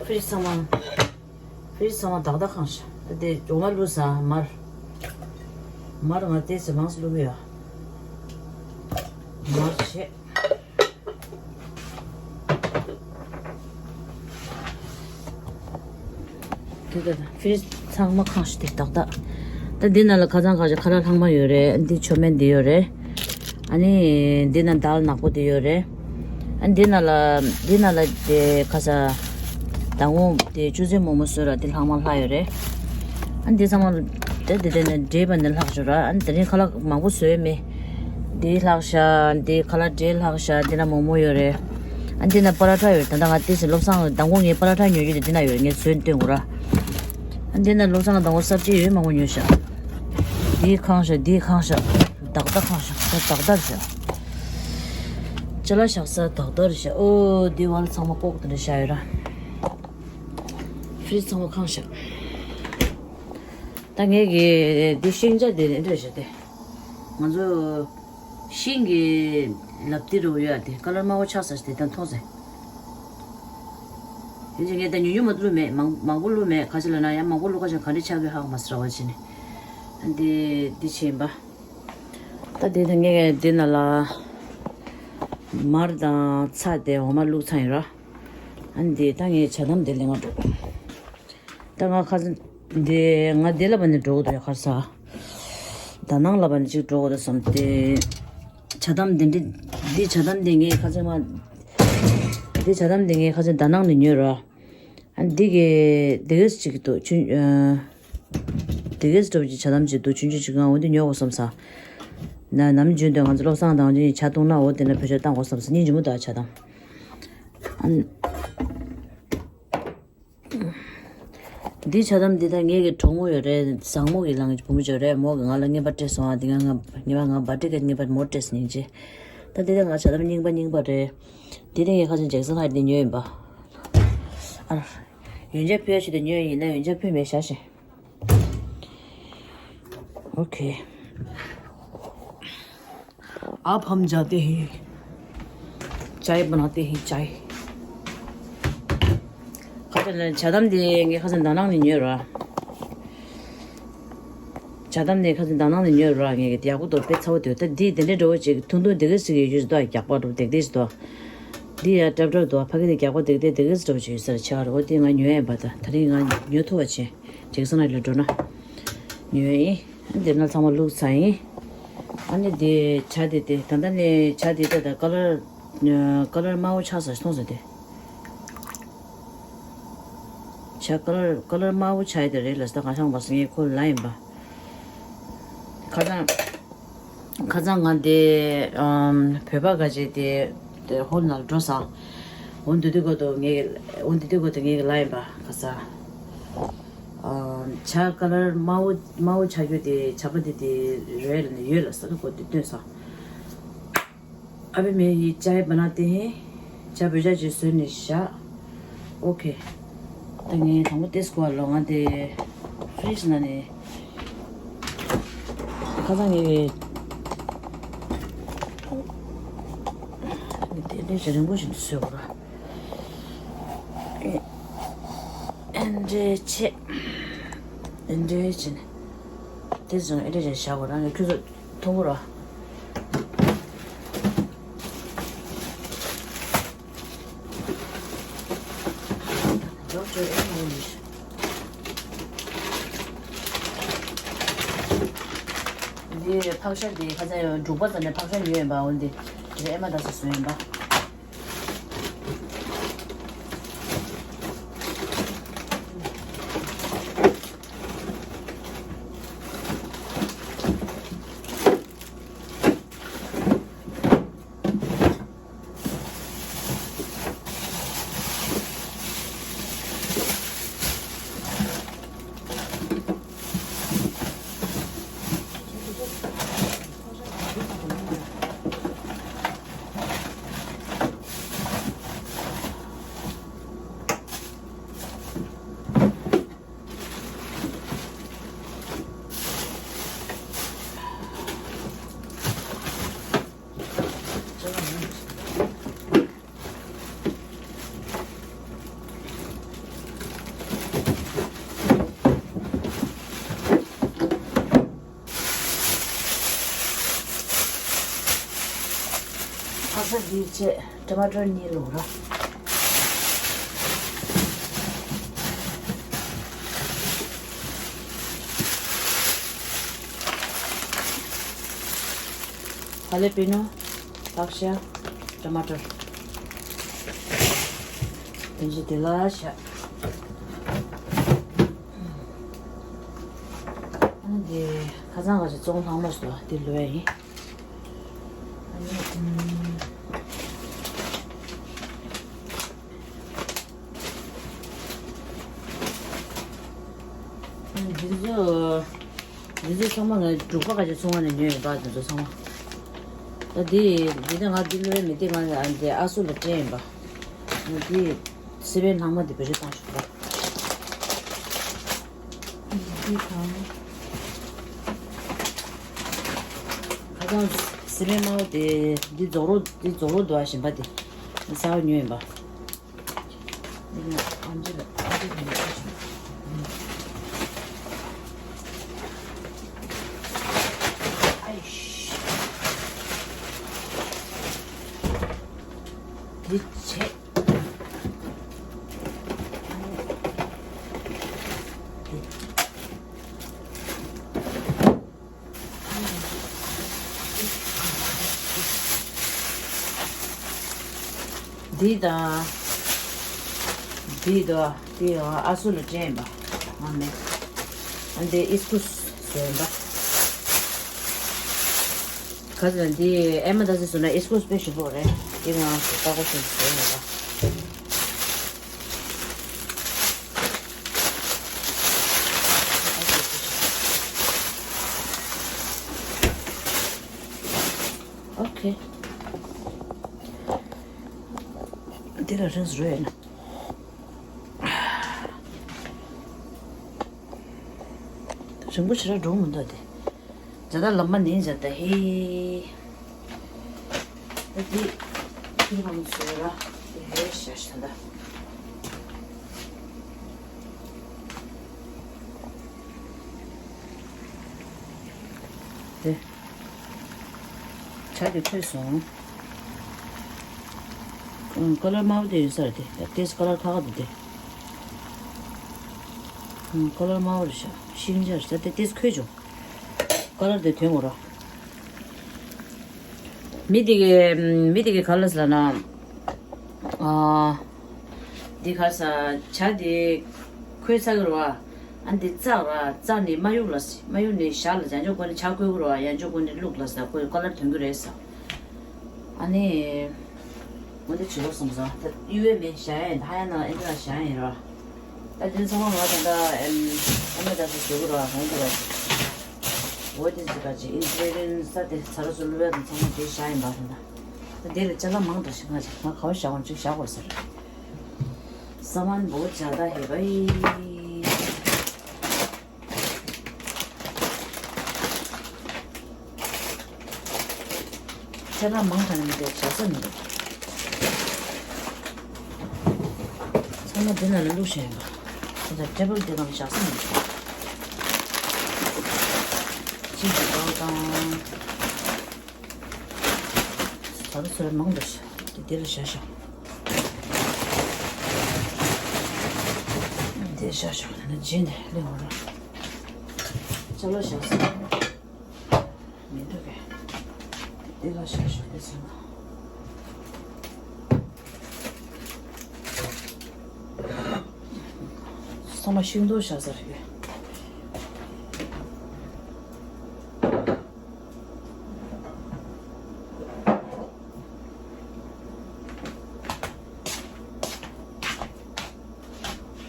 ཕི་རི་ཇི་ཚང་མ། ཕི་རི་ཇི་ཚང་མ་བདག་བདག་ཁང་ཤ། ད་དེ་འོ་མ་བླུགས་ས་མར། མར་ང་ཏོག་ཙམ་མང་ཙམ་བླུགས་ཡོད། མར་བྱས། དེ་ད་ད་ཕི་རིཇ་ཚང་མ་ཁེངས་ཤག་དེ་ཏག་ཏག་ད་འདི་ནང་ལ་ཁ་སང་ཁ་ཤས་ཁ་ལག་ལྷག་མ་ཡོད་རེད། འདི་མཆོད་མེ་འདི་ཡོད་རེད། ཨ་ནི་འདི་ན་དཱལ་ནག་པོ་དེ་ཡོད་རེད། ཨ་འདི་ན་ལ་འདི་ན་ལ་དེ་ཁ་ས་ཟླ་ངོ་དེ་ཆུ་ཚོད་མོག་མོག་བཟོས་ར་དེ་ལྷག་མ་ལྷག་ཡོད་རེད། ཨ་འདི་ཚང་མ་དེ་དེ་དེ་ནས་འདྲེས་པ་ནས་ལྷག་ཞོར་ར། ཨ་དེ་རིང་ཁ་ལག་མང་པོ་བཟོས་མེད། འདི་ལྷག་ཤག་འདི་ཁ་ལག་འདྲེས་ལྷག་ཤག་འདི་ན་མོག་མོག་ཡོད་རེད། ཨ་འདི་ན་པ་ར་ཐ་ཡོད་རེད། ད་ལྟ་ང་དེ་ཚེ་བློ་བཟང་ཟླ་ངོ་ངའི་པ་ར་ཐ་ཉོ་རྒྱུ་དེ་འདི་ན་ཡོད། ངས་བཟོས་ནས་སྟོན་དགོས་ར། འདི་ན་བློ་བཟང་དང་པོ་སབ་ཅི་ཡོད་མང་པོ་ཉོས་ཤག་འདིའི་ཁང་ཤག་འདིའི་ཁང་ཤག་ཏག་ཏག་ཁང་ཤག་ད་ཏག་ཏག་ཤག་ཅ་ལག་བཞག་ས་ཏག་ཏག་རེད་ཤག་འོ་འདི་བར་ཚང་མ་ལྐོག་ཏུ་འདྲ་བཞག་ཡོད་ར། ཕི་རིཇ་ཚང་མ་ཁང་ཤག་ད་ངས་གི་འདི་ཤིང་ཆ་དེ་འདི་རེད་ཤག་དེ་ང་ཚོ། ཤིང་གི་ལབ་ཏི་རུ་ཡོད་དེ་ཀ་ལར་དམར་པོ་ཆགས་ས་དེ་དང་མཐོང་ཟེར། དེ་ཅི་ངས་ད་ཉུང་ཉུང་མ་གཏོགས་བླུགས་མེད། མང་མང་པོ་བླུགས་མེད། ག་ཅི་ལབ་ན་ཡང་མང་པོ་བླུགས་ཁ་ཅིག་ག་འདྲ་ཆགས་ཀྱི་ཧ་གོ་མ་སོང་ར་བ་བྱས་ནས། འདི་འདི་བྱས་ཡིན་པ། ད་དེ་ད་ངས་འདི་ནང་ལ་མར་དང་ཚྭ་དེ་འོ་མ་བླུགས་ཚར་ཡིན་ར། ཨ་འདི་ད་ངས་ཇ་དམ་དེ་ལེན་ག་འགྲོ། ད་ང་ཁ་སང་འདི་ང་འདི་ལ་བ་ནས་འགྲོ་གི་འདུག་ཡ་ཁར་ས། ད་ནང་ལ་བ་ནས་ཅིག་འགྲོ་གི་འདུག་བསམ་སྟེ། ཇ་དམ་འདི་འདི་འདི་ཇ་དམ་འདི་ངས་ཁ་སང་མ། འདི་ཇ་དམ་འདི་ངས་ཁ་སང་ད་ནང་ནས་ཉོས་ར། ཨ་འདི་གི་འདི་གས་ཅིག་འདུག་ཆུན། འདི་གས་འགྲོ་གི་ཇ་དམ་ཅིག་འདུག་ཆུན་ཆུན་ཅིག་ང་འོ་འདི་ཉོ་དགོས་བསམ་ས། ན་ནམ་རྒྱུན་དུ་ང་ཚོ་བློ་བཟང་དང་ཇ་བཏུང་ན་འོ་དེ་ན་བེད་སྤྱོད་བཏང་དགོས་བསམ་ས་སྙིང་རྗེ་མོ་འདུག་ཇ་དམ། ཨ། འདི་ཇ་དམ་འདི་ད་ངེད་ཀྱི་གྲོགས་མོ་ཡོད་རེད། བཟང་མོ་གི་ལང་གི་བུ་མོ་ཡོད་རེད། མོ་གི་ང་ལ་རྔན་པ་སྤྲད་སོང་ཨ། འདི་ང་ང་ཉི་མ་ང་བ་ཏི་ཀ་རྔན་པ་མོ་སྤྲད་སོང་སྙིང་རྗེ། ད་འདི་ད་ང་ཇ་དམ་རྙིང་པ་རྙིང་པ་རེད། འདི་ད་ངས་ཁ་ཆེན་ཇེག་སན་ཧའེ་འདི་ཉོས་ཡིན་པ། ཨ། ཡོན་ཆབ་ཕུལ་ཆེད་དུ་ཉོས་ཡིན་ན་ཡོན་ཆབ་ཕུལ་མེད་ཤག་ཤག་ཨོ་ཁེ། आप हम जाते हैं। चाय बनाते हैं, चाय। ཁ་ཆེན་ཇ་དམ་དེ་ངས་ཁ་ཆེན་ད་ནང་ནས་ཉོས་ར། ཇ་དམ་དེ་ཁ་ཆེན་ད་ནང་ནས་ཉོས་ར། ངས་ཀྱི་ཡག་པོ་འདུག་དཔེ་ཚ་བོ་འདུག་ད་འདི་དེ་འདྲའི་འགྲོ་བོ་ཅིག་ཐུང་ཐུང་དེ་ག་ཟིག་ཡོད་རྒྱུ་ཟིག་འདུག་རྒྱག་པ་འགྲོ་དེ་དེ་ཟིག་འདུག་འདི་ཡ་ཀྲབ་ཀྲབ་འདུག་ཕ་གི་དེ་རྒྱག་པ་དེ་དེ་དེ་ག་ཟིག་འགྲོ་བོ་ཅིག་ཡོད་ས་ར་ཆེ་བ་ར། འོ་དེ་ང་ཉོས་ཡིན་པ། ད་ད་རིང་ང་ཉོ་ཐུབ་པ་བྱས། ཇེག་སན་ཧའེ་ལ་འགྲོ་ན། ཉོས་ཡིན། འདི་ན་ཚང་མ་བླུགས་ཚར་ཡིན། ཨ་ནི་འདི་ཇ་དེ་དེ་ད་ལྟ་ནས་ཇ་དེ་ད་ད་ཀ་ལར། ཀ་ལར་དམར་པོ་ཆགས་ས་མཐོང་ས་དེ། ཇ་ཀ་ལར་ཀ་ལར་དམར་པོ་ཆགས་ཡ་དེ་རེད་ལ་ས། ད་གང་ཤང་བ་སི་ངས་ཁོ་ལ་ཡིན་པ། ཁ་སང་། ཁ་སང་ང་དེ་ཨམ་བོད་པ་ག་ཅིག་དེ་དེ་ཧོལ་ནང་འགྲོ་སོང་། འོ་འདི་དུས་གོ་དུ་ངེད་ཀྱི་འོ་འདི་དུས་གོ་དུ་ངེད་ཀྱི་ལ་ཡིན་པ་ཁ་སང་། ཨམ་ཇ་ཀ་ལར་དམར་པོ་དམར་པོ་ཆགས་རྒྱུ་དེ་ཇ་པ་དེ་དེ་རེད་ལ་ནི་ཡོད་ལ་ས་ད་གོ་དུ་སྟོན་སོང་། अभी मैं ये चाय बनाते हैं। ཇ་བོད་ཇ་ཅིག་བཟོས་ནས་བཞག་ཨོ་ཁེ། ད་ངས་དང་པོ་ཏེས་ཀོ་ལོ་ང་དེ་ཕི་རིཇ་ནང་ནས་ཁ་སང་ངས་ངས་དེ་འདྲའི་ཞིག་རིང་པོ་ཞིག་ཏུ་བཟོས་པ་ར། ཨེ་འདྲའི་ཆེ། ཨེ་འདྲའི་ཆེ་ནས་དེ་བཟོས་ཨེ་འདྲའི་ཞིག་བཞག་པ་ར། ངས་ཁྱོད་ཚོ། མཐོང་གི་ར། འདི་ཕག་ཤ་འདི་ཁ་ཚ་ཡོད་འབྲུག་པ་ཚ་ནས་ཕག་ཤ་ཉོས་ཡིན་པ། འོན་ཏེ་དེ་ཨེ་མ་ད་ས་བཟོས་ཡིན་པ། ས་འདིའི་ཆེད་ཊ་མ་ཊར་གཉིས་ལོངས་ར། ཧ་ལེ་པི་ནོ། ལྷག་ཤ། ཊ་མ་ཊར། དེ་བཞིན་དེ་ལ་ཤ། ཨ་ནི་དེ་ཁ་སང་ག་ཅིག་བཙོང་ལྷག་མ་སོ་དེ་ལོས་ཡིན། ཨ་ནི་ཨམ། འདི་ཚོ། འདི་ཚོ་ཚང་མ་ང་འབྲུག་པ་ག་ཅིག་ཚོང་ཁང་ནས་ཉོས་ཡིན་པ། འདི་ཚོ་ཚང་མ། ད་འདི་འདི་ནི་ང་འདི་ལོས་མི་འདི་ང་འདི་ཨ་སུ་ལ་སྤྲད་ཡིན་པ། ང་འདི་སི་པན་ལྷག་མ་འདི་བེད་སྤྱོད་བཏང་ཆོག་པ། འདི་དང་། ཁ་སང་སི་པན་དམར་པོ་དེ་འདི་རྫོགས་རོགས་འདི་རྫོགས་རོགས་འདུག་ཨ་ཞིམ་པ་དེ། གསར་པ་ཉོས་ཡིན་པ། འདི་བྱས། འདི་དང་། འདི་དང་། འདི་ཡང་ཨ་སུ་ལ་སྤྲད་ཡིན་པ། ཨ་མེ། ཨ་འདི་ཨིས་ཀུ་སི་བཟོས་ཡིན་པ། ག་ཚོད་འདི་ཨེ་མ་ད་སི་བཟོས་ན་ཨིས་ཀུ་སི་དཔེ་ཞིམ་པོ་རེད། འདི་ང་ཚོ་ལྟ་གོ་ཤིང་བཟོས་ཡིན་པ། ཨོ་ཁེ། འདི་ལ་རིང་རུ་ཡོད་ན། རིང་པོ་ཞེ་དྲག་འགྲོ་མི་འདུག་དེ། ཇ་ད་ལམ་མ་ནིན་ཇ་ད་ཧེ། ད་དེ་ཁྱེད་རང་ཚོ་ར་དེ་ཧེ་ཤ་ཤ་ད། དེ། ཇ་དེ་ཁོལ་སོང་། ཨང་། ཀ་ལར་དམར་པོ་དེ་ཡོད་ས་རེད་དེ། ཏེས་ཀ་ལར་ཁ་ཁ་འདུག་དེ། ཨང་། ཀ་ལར་དམར་པོ་རེད་ཤག་ཤིང་ཇ་རེད་ཤག་དེ་ཏེས་ཁོལ་བྱུང་། ཀ་ལར་དེ་དོན་དགོས་ར། མི་དེ་གི་མི་དེ་གི་ག་ལ་ཟེར་ན། ཨ། འདི་ག་ས་ཇ་དེ་ཁོལ་ཚར་གི་རེད་བ། ཨ་འདི་བཙགས་ར་བཙགས་ནས་མ་གཡུག་ལ་སི་མ་གཡུག་ནས་ཞག་ལ་ཡང་ཅོག་ཀོ་ནས་ཇ་ཁོལ་གི་རེད་བ། ཡང་ཅོག་ཀོ་ནས་བླུགས་ལ་ས་ཁོལ་ཀ་ལར་དོན་གི་རེད་ས། ཨ་ནི། འོ་འདི་བྱེད་དགོས་སོང་ས་ད་གཡུག་ཡས་མེད་བཞག་ཡས་ཡིན། ད་ཧ་ཡ་ན་ཨེ་འདི་ལ་བཞག་ཡས་ཡིན་ར། ད་འདི་ཚང་མ་ང་ད་ད་ཨེམ་ཨ་མ་ད་ཚོ་བཟོ་གི་ར་འོང་གི་ར། འོ་འདི་ཚོ་ག་ཅིག་ཨིན་གི་རེ་ཌི་ཡན་སི་ད་དེ་ཚ་ར་སུ་ལུ་ཡ་དང་ཚང་མ་དེ་བཞག་ཡིན་པ་ར་ད། འདི་ལ་ཅ་ལག་མང་དྲགས་ཤིག་ང་ཅིག་ང་ག་བ་བཞག་འོང་ཅིག་བཞག་དགོས་ཟེར། ས་མན་བོ་ཇ་ད་ཧེ་བའི། ཅ་ལག་མང་དྲགས་ནས་འདི་བཞག་ས་མི་འདུག་ཚང་མ་འདི་ནང་ལ་བླུགས་བཞག་ཡིན་པ། ཁོ་ཚོ་ཊེ་བལ་འདི་ནང་ལ་བཞག་ས་མི་འདུག་ཅི་ཞིག་འདྲ་བོ་དང་། ད་ལྟ་ཚོ་མང་དུ་ཤ་དེ་འདི་ལ་བཞག་ཤོག་འདི་བཞག་ཤོག་ད་ནི་རྗེས་ནས་ལེན་འོང་ར། ཅ་ལག་བཞག་ས་མི་འདུག་གས། འདི་ལ་བཞག་ཤོག་འདི་ཚོ་ན། ཚང་མ་ཤིང་ཏོག་བཞག་ས་རེད་གས།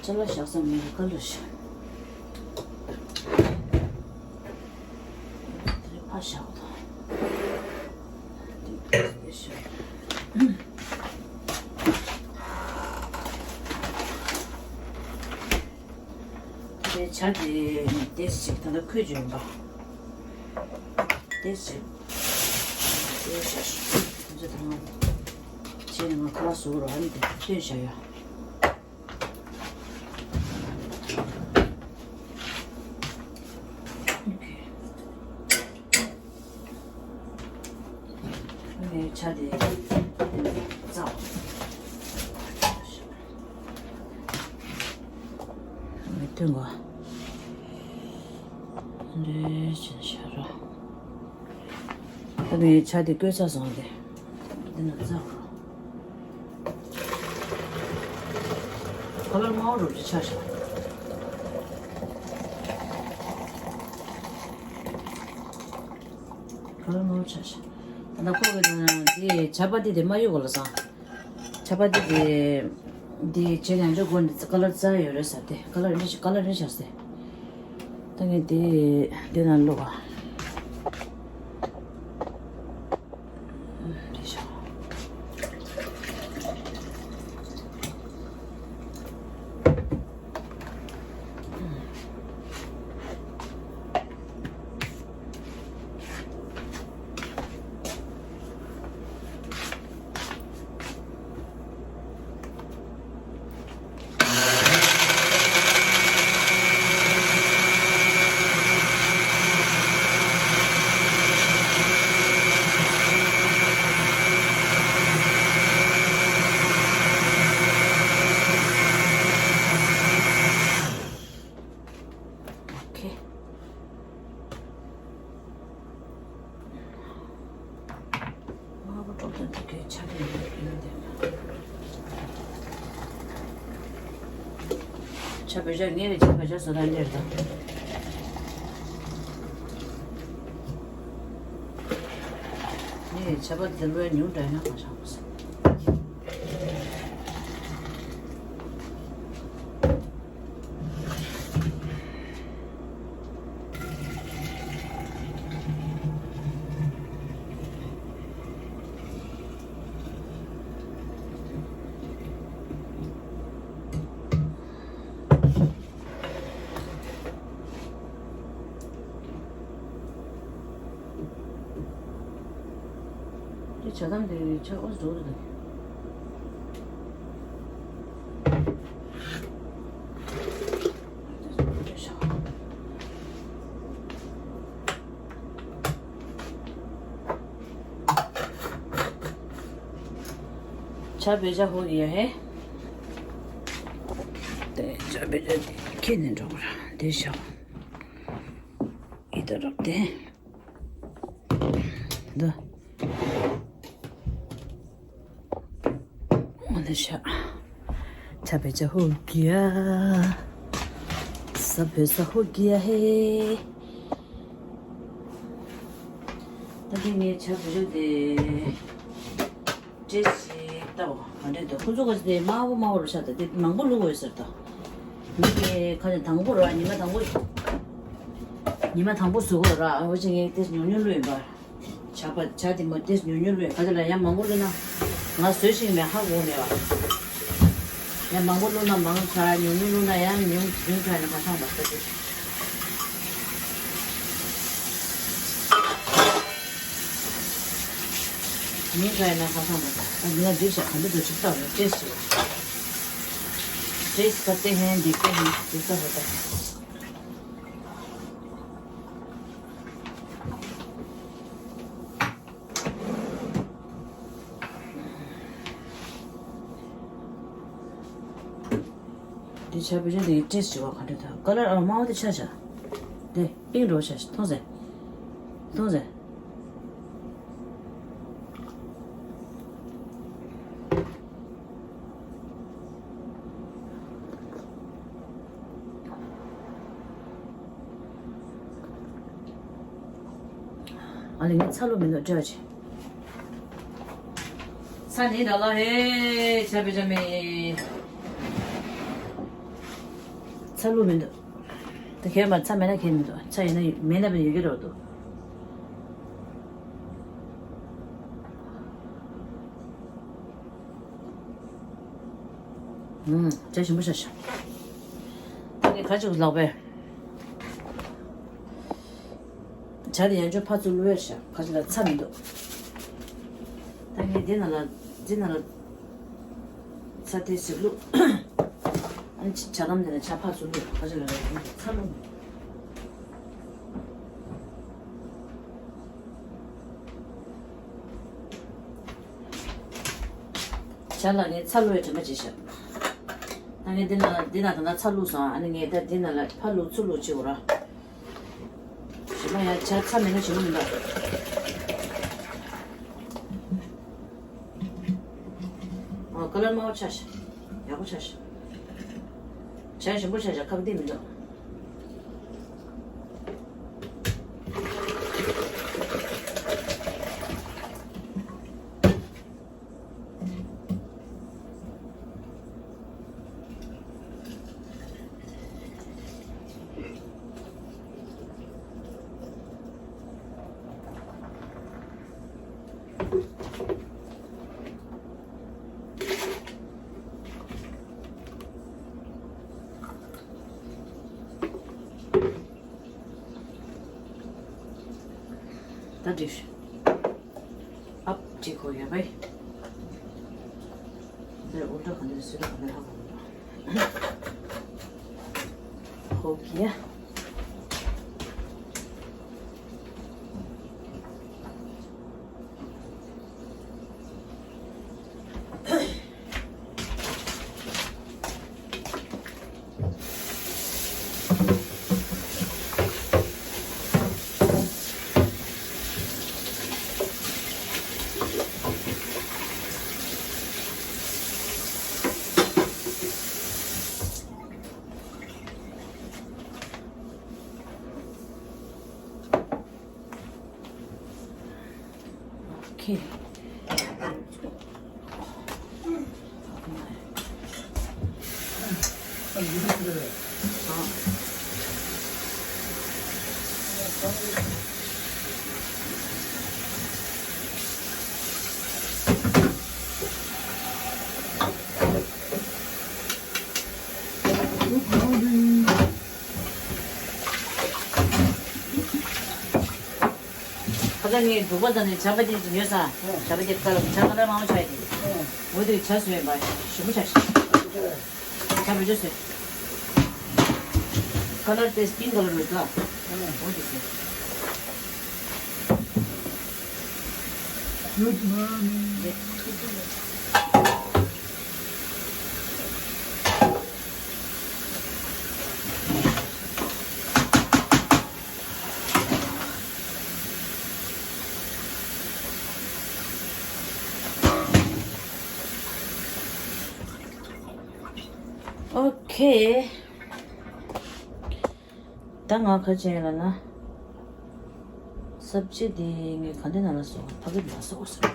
ཅ་ལག་བཞག་ས་མེད་པ་ག་ལ་བཞག་དེ་ཕར་བཞག་དང་། དེ་བཞག་དེ་ཇ་དེ་ཏོག་ཙམ་ཅིག་ད་ལྟ་ཁོལ་བྱུང་ཡིན་པ། ཏོག་ཙམ་ཅིག་ཏོག་ཙམ་ཞིག་ང་ཚོ་དང་བྱས་ནས་ང་ཁ་ལག་བཟོ་རོགས་ཨ་ནི་དེ་སྟོན་བཞག་ཡ། ཨོ་ཁེ། ཨ་ནི་ ཆ་དེ་བཙའ། མི་སྟོན་གོ། འདི་ཕྱིན་ཤ་ར། ད་ནི་ཆ་དེ་བསྐོལ་ཚར་སོང་སྟེ། འདི་ན་བཙའ། ཁ་ལག་དམར་པོ་རུ་ཅི་ཆ་ཤ། ཁ་ལག་དམར་པོ་ཆ་ཤ། ད་ཁོ་གི་དེ་ཆ་པ་ཏི་དེ་མ་གཡུག་གོ་ལ་སང་། ཆ་པ་ཏི་དེ་དེ་བྱེད་ཡང་འདྲ་གོ་འདི་ཀ་ལར་བཙའ་ཡོད་རེད་ཟེར་ཏེ། ཀ་ལར་འདི་ཞིག་ཀ་ལར་འདི་ཤ་ཟེར། ད་ངས་དེ་དེ་ན་བླུགས་པ། ཨོ་ཁེ། དམར་པོ་དཀྲོག་དང་དེ་གའི་ཆ་རྐྱེན་ཡོད་ཡོད་དེ། ཆ་བེད་སྤྱོད་ངེས་རེད། ཆ་བེད་སྤྱོད་བཟོ་སྟངས་འདིར་དང་། ངས་ཆ་པ་དེ་ལོས་ཉུང་དྲགས་ན་མ་ཆགས་པ་སོ། དེ་ཇ་དམ་དེ་ཆ་ཨོ་ཟོ་རེད། ཆ་བེ་ཆ་ཧོ་ཡ་ཧེ། དེ་ཆ་བེ་ཆ་དེ་ཁྱེར་ནས་འགྲོ་གི་ར། དེ་ཤ་ཨི་ད་རག་དེ། འདི། འོ་ན་ཤ། ཆ་བེ་ཆ་ཧོ་གི་ཡ། ས་བེ་ས་ཧོ་གི་ཡ་ཧེ། ད་དེ་ངས་ཆ་བེ་ཆ་དེ། ཏྲེ་ཞིག་ལྟ་བ་ག་འདྲས་འདུག་ཁོ་ཚོ་ག་ཚོད་དེ་དམར་པོ་དམར་པོ་རུ་ཆགས་འདུག་དེ་མང་པོ་བླུགས་དགོས་ཟེར་ད། མི་དེ་ཁ་ནས་དང་པོ་ར་ཉི་མ་དང་པོ། ཉི་མ་དང་པོ་བཟོ་དགོས་ར། འོ་ཅི་ངས་ཏེ་ཉུང་ཉུང་བླུགས་ཡིན་པ། ཇ་པ་ཇ་དེ་མོ་ཏེ་ཉུང་ཉུང་བླུགས་ཡིན། ག་ཚོད་ལ་ཡང་མང་པོ་བླུགས་ན། ང་བཟོས་ཤིང་མེད་ཧ་གོ་མེད་པ། ཡང་མང་པོ་བླུགས་ན་མང་དྲགས། ཉུང་ཉུང་བླུགས་ན་ཡང་ཉུང་ཉུང་དྲགས་ནས་མ་ཚང་བ་ལྟ་དུས། མི་འདྲ་ཡིན་ན་ཁ་སང་མ་ད་ང་འདི་བྱ་ག་འདི་འདུག་ཅིག་ལྟ་བ་ཏེས་ཞུ། ཏེས་ད་ལྟེ་ཧན་འདི་ལྟེ་ཧན་འདི་ལྟ་བ་ད། འདི་ཆ་བེ་ཆ་འདི་ཏེས་ཞུ་བ་ག་འདྲ་ད་ཀ་ལར་ཨ་དམར་པོ་འདི་ཆ་ཆ། འདི། པིང་རོ་ཤ་ཤ་མཐོང་ཟེ། མཐོང་ཟེ། ཨ་ལེ་ངས་ཚ་ལུ་མི་འདུག་སྤྲོད་ཅིག་ཚ་ནི་ད་ལ་ཧེ་ཆ་བེ་ཆ་མེ། ཚ་ལུ་མི་འདུག་ད་ཁྱེད་མ་ཚ་མེད་ན་ཁྱེད་མི་འདུག་ཚ་ཡིན་ན་མེད་ན་མེད་ཡོད་ཀྱི་རོ་འདུག་ཨུམ། ཇ་ཞིམ་པོ་ཤ་ཤ། ད་ངས་ག་ཅིག་ལོག་པས། ཇ་དེ་ཡང་ཅུང་ཕར་ཚུར་བླུགས་ཡ་ཤ་ག་ཅིག་ལ་ཚ་མི་འདུག་ད་ངས་འདི་ན་ལ་འདི་ན་ལ། ཚ་དེ་ཟིག་བླུགས། ཨ་ནི་ཇ་དམ་དེ་ལ་ཇ་ཕར་ཚུར་བླུགས་ག་ཅིག་ལ་རེད་ཚ་བླུགས། ཇ་ལ་ངས་ཚྭ་བླུགས་ཡ་དྲན་པ་བརྗེད་ཤག་ད་ངས་འདི་ན་འདི་ན་ད་ལྟ་ཚྭ་བླུགས་སོང་། ཨ་ནི་ངས་ད་འདི་ན་ལ་ཕར་བླུགས་ཚུར་བླུགས་བྱེད་དགོས་ར། ཞིམ་པོ་ཡ། ཇ་ཚྭ་མེད་ན་ཞིམ་པོ་མི་འདུག་ཨོ་ཀ་ལར་དམར་པོ་ཆགས་ཤག་ཡག་པོ་ཆགས་ཤག་ཇ་ཞིམ་པོ་ཆགས་ཤག་ཁ་བདེ་མི་འདུག་ད་འགྲིག་ཨབ་ཅིག་ཧོ་ཡ་བའི། འདིར་འུར་སྒྲ་ག་འདྲ་སུ་ར་ག་འདྲ་ཧ་གོ་མི་འདུག་ཧོ་ཀི་ཡ། ཁེ། ཁ་ཚ་ངས་འབྲུག་པ་ཚོ་ནས་ཇ་པ་ཏི་ཅིག་ཉོས་ས། ཇ་པ་ཏི་ཀ་ཇ་ཀ་ལར་དམར་པོ་ཆགས་ཡོད་དེ། འོ་དེ་ཇ་བཟོས་ཡིན་པ་ཞིམ་པོ་ཆགས་ཤག་ཇ་བེད་སྤྱོད་བཟོས། ཀ་ལར་དེ་སི་པིང་ཀ་ལར་རེད་ད། འོ་དེ་བཟོས། ཨོ་ཁེ། ད་ང་ག་ཅན་ལ་ན། སབ་ཇི་དེ་ངས་ག་འདི་ན་ལ་སོ་ཕ་གི་ན་སོ་སོ།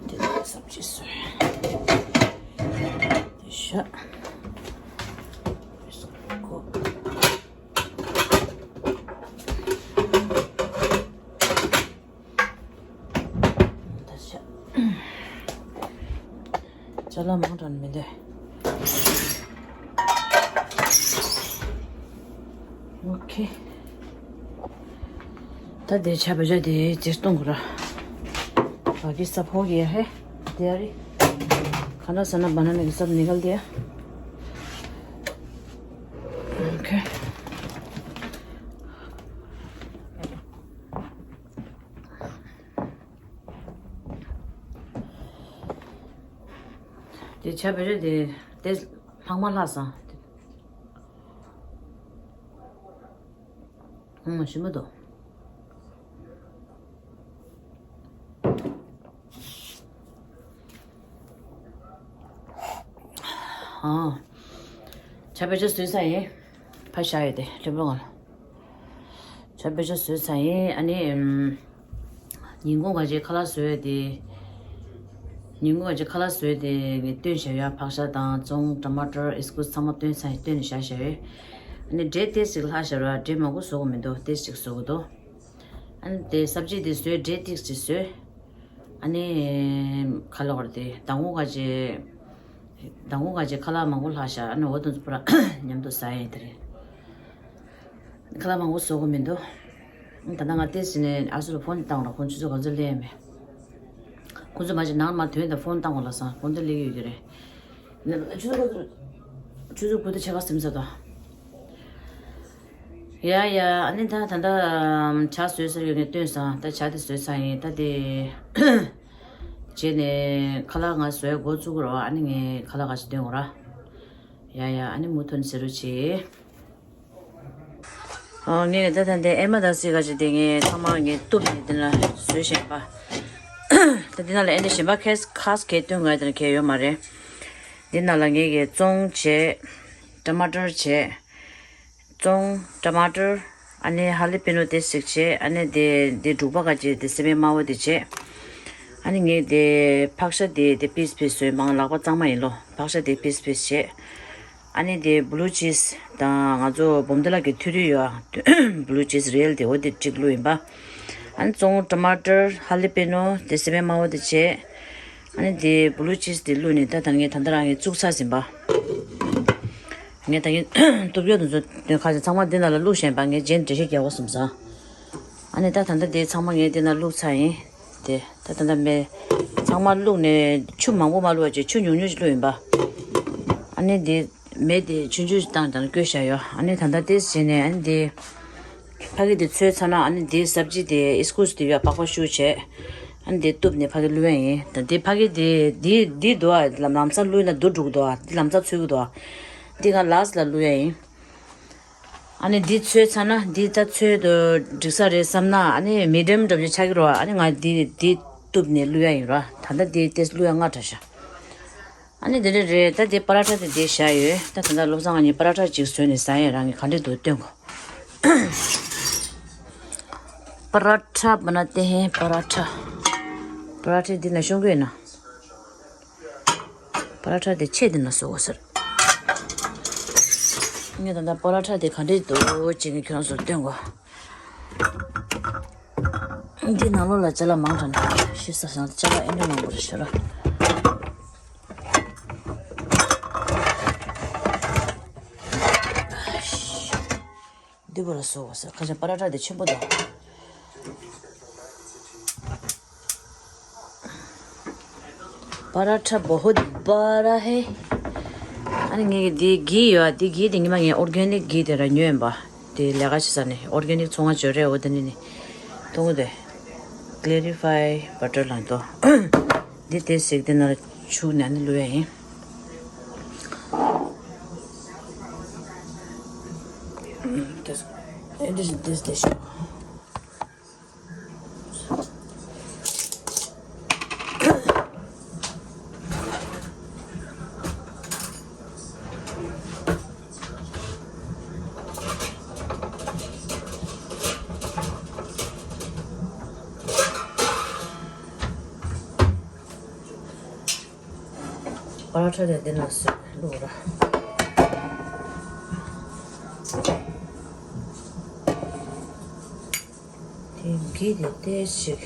དེ་ལ་སབ་ཇི་བཟོས། དེ་ཤ། ད་ཤ། ཅ་ལག་མང་དྲགས་ནས་མི་འདོད། ཨོ་ཁེ། ད་དེ་ཆ་བེ་ཆ་དེ་ཇེར་གཏོང་དགོས་ར། བ་གི་ས་ཕོག་གི་ཧེ། དེ་ཨ་རི། ཁ་ན་ས་ན་བ་ན་ན་གི་སབ་ནི་གལ་དེ། ཨོ་ཁེ། དེ་ཆ་བེ་ཆ་དེ་དེ་ལྷག་མ་ལྷག་སོང་། ཨང་། ཞིམ་པོ་འདུག་ཨང་། ཇ་བེད་སྤྱོད་བཟོས་ཚར་ཡིན། ཕར་བཞག་ཡོད་དེ་ལྷུན་པོ་ང་ལ། ཇ་བེད་སྤྱོད་བཟོས་ཚར་ཡིན། ཨ་ནི་ཨམ། ཉིན་གུང་ག་ཅེ་ཁ་ལག་བཟོས་ཡོད་དེ། ཉིན་གུང་ག་ཅིག་ཁ་ལག་བཟོས་ཏེ་ངས་བཏོན་བཞག་ཡོད། ཕག་ཤ་དང་ཙོང་། ཊ་མ་ཊར། ཨིས་ཀུས་ཚང་མ་བཏོན་ཚར་ཡིན། བཏོན་ནས་བཞག་བཞག་ཡོད། ཨ་ནི་འབྲས་ཏོག་ཙམ་ལྷག་བཞག་ར། འབྲས་མང་པོ་བཟོ་དགོས་མི་འདུག་ཏོག་ཙམ་བཟོ་དགོས་འདུག་ཨ་ནི་དེ་སབ་ཇི་དེ་བཟོས། འབྲས་ཏོག་ཙམ་བཟོས། ཨ་ནི་ཁ་ལག་བར་དེ་མདང་དགོང་ག་ཅིག་མདང་དགོང་ག་ཅིག་ཁ་ལག་མང་པོ་ལྷག་བཞག་ཨ་ནི་འོ་དེ་ཚོ་པུ་ར་མཉམ་དུ་ཟ་ཡིན། དེ་རེད། ཁ་ལག་མང་པོ་བཟོ་དགོས་མི་འདུག་ད་ལྟ་ང་ཏོག་ཙམ་ནས་ཨ་ཟུར་ལ་ཕོན་བཏང་རོགས། ཁོང་ཆུ་ཚོད་ག་ཚོད་སླེབས་མེད། ཁོང་ཚོ་མ་གཞི་ནང་མ་ཐོན་དང་ཕོན་བཏང་གོ་ལ་སང་ཁོང་ཚོ་སླེབས་ཀྱི་ཡོད་ཀྱི་རེད། ཆུ་ཚོད་ཆུ་ཚོད་དགུ་དེ་ཆ་ག་སིམ་ས་དང་། ཡ་ཡ། ཨ་ནི་ད་ད་ལྟ་ཇ་བཟོས་ཚར་ཡོད། ངས་བཏོན་སོང་། ད་ཇ་དེ་བཟོས་ཚར་ཡིན། ད་དེ་རྗེས་ནས་ཁ་ལག་ང་བཟོས་འགོ་བཙུགས་རོགས། ཨ་ནི་ངས་ཁ་ལག་ག་ཅིག་བཏོན་གོ་ར། ཡ་ཡ། ཨ་ནི་མུ་མཐུད་ཟེར་རོགས་བྱེད། ཨོ། ངས་ད་ད་འདི་ཨེ་མ་ད་སི་ག་ཅིག་དེ་ངས་ཚང་མ་ངས་གཏུབ་ནས་འདི་ན་བཟོས་བཞིན་པ། ད་འདི་ན་ལ་ཨེ་འདི་གཞན་པ་ཁེས་ཁ་སི་གས་སྟོན་ག་དེ་ན་གས་ཡོད་མ་རེད། འདི་ན་ལ་ངས་གས་ཙོང་བྱས། ཊ་མ་ཊར་བྱས། ཙོང་། ཊ་མ་ཊར། ཨ་ནི་ཧ་ལི་པི་ནོ་ཏོག་ཙམ་བྱས། ཨ་ནི་དེ་དེ་འབྲུག་པ་ག་ཅིག་དེ་སི་པན་དམར་པོ་དེ་བྱས། ཨ་ནི་ངས་དེ་ཕག་ཤ་དེ་དེ་པིས་པིས་བཟོས། མང་ལག་པ་གཙང་མ་ཡིན་ལོ། ཕག་ཤ་དེ་པིས་པིས་བྱས། ཨ་ནི་དེ་བུ་ལུ་ཅིས་དང་ང་ཚོ་སྦོམ་ཏི་ལ་གི་ཐུ་རུ་ཡོད། བུ་ལུ་ཅིས་རེལ་དེ་འོ་དེ་གཅིག་བླུགས་ཡིན་པ། ཨ་ནི་ཙོང་། ཊ་མ་ཊར། ཧ་ལི་པི་ནོ་དེ་སི་པན་དམར་པོ་དེ་བྱས། ཨ་ནི་དེ་བུ་ལུ་ཅིས་དེ་བླུགས་ནས་ད་ད་ངས་ད་ལྟ་རང་ངས་བཙུགས་ཚར་ཟིན་པ། ངས་ད་ངས་གཏུབ་ཡོད་དུ་ཚོ་དོན་ཁ་ཅིག་ཚང་མ་འདི་ནང་ལ་བླུགས་བཞིན་པ། ངས་རྗེས་འགྲེལ་བཤད་རྒྱག་དགོས་བསམ་སོང་། ཨ་ནི་ད་ད་ལྟ་དེ་ཚང་མ་ངས་འདི་ནང་བླུགས་ཚར་ཡིན། དེ་ད་ད་ལྟ་མེ་ཚང་མ་བླུགས་ནས་ཆུ་མང་པོ་མ་བླུགས་པ་བྱས། ཆུ་ཉུང་ཉུང་ཞིག་བླུགས་ཡིན་པ། ཨ་ནི་དེ་མེ་དེ་ཆུང་ཆུང་ཞིག་བཏང་དང་བསྐོལ་བཞག་ཡོད། ཨ་ནི་ད་ལྟ་དེ་བྱས་ནས་ཨ་ནི་དེ་ཕ་གི་དེ་འཚོལ་ཚར་ན། ཨ་ནི་དེ་སབ་ཇི་དེ་ཨིས་ཀུས་དེ་ཡོད། པགས་པ་བཤུས་བྱས། ཨ་ནི་དེ་གཏུབ་ནས་ཕ་གི་བླུགས་ཡ་ཡིན། ད་དེ་ཕ་གི་དེ་དེ་དེ་འདུག་ཨ། ལམ་ལམ་སང་བླུགས་ན་སྡུག་འགྲོ་གི་འདུག་ཨ། དེ་ལམ་སང་འཚོལ་གི་འདུག་ཨ། དེ་ང་ལཱས་ལ་བླུགས་ཡ་ཡིན། ཨ་ནི་འདི་འཚོལ་ཚར་ན། འདི་ད་འཚོལ་དུ་འགྲིག་ས་རེད་བསམ་ན། ཨ་ནི་མི་ཌི་ཡམ་འདྲ་པོ་ཅིག་ཆགས་ཀྱི་རེད་བ། ཨ་ནི་ང་འདི་འདི་གཏུབ་ནས་བླུགས་ཡ་ཡིན་ར། ད་ལྟ་འདི་ཏོག་ཙམ་བླུགས་ཡ་སྔ་དྲགས་ཤག་ཨ་ནི་འདི་འདྲ་རེད། ད་འདི་པ་ར་ཐ་དེ་འདི་བཞག་ཡོད། ད་ད་ལྟ་བློ་བཟང་ང་གཉིས་པ་ར་ཐ་ཅིག་བཟོས་ནས་ཟ་ཡ། རང་གིས་ག་འདྲ་འདུག་སྟོན་གོ། པ་ར་ཐ་བ་ན་ཏེ་ཧེ། པ་ར་ཐ། པ་ར་ཐ་འདི་ན་ཤོང་གི་ཡོད་ན། པ་ར་ཐ་དེ་ཕྱེ་དེ་ན་བཟོ་དགོས་ཟེར། ངས་ད་ལྟ་པ་ར་ཐ་དེ་ག་འདྲས་འདུག་ཅིག་ངས་ཁྱོད་རང་ཚོར་སྟོན་གོ། འདི་ནང་ལོགས་ལ་ཅ་ལག་མང་དྲགས་ན་ཤི་ས་སང་ཅ་ལག་ཨེ་འདྲ་མང་པོ་རེད་ཤག་ར། འདི་བོ་ལ་བཟོ་དགོས་ཟེར། ཁ་ཆེ་པ་ར་ཐ་དེ་ཆེན་པོ་འདུག་པ་ར་ཐ་བོ་ཧུད་བ་ར་ཧེ། ཨ་ནི་ངས་འདི་གྷི་ཡོད། འདི་གྷི་དེ་ཉི་མ་ངས་ཨོར་གྷེ་ནིག་གྷི་དེ་ར་ཉོས་ཡིན་པ། དེ་ལས་ཀ་བྱེད་ས་ནས་ཨོར་གྷེ་ནིག་ཚོང་ཁང་འབྱོར་རེད། འོ་དེ་ནི་ནི་མཐོང་གི་འདུག Clarify butter ལ་འདུག་འདི་དེ་ཟིག་དེ་ནང་ལ་བྱུགས་ནས་ཨ་ནི་བླུགས་ཡ་ཡིན། ཨ་འདི་བཞིན་དེ་དེ་བྱུགས། པ་ར་ཐ་དེ་འདི་ནང་བླུགས་ར། དེ་གྷི་དེ་ཏོག་ཙམ་ཞིག་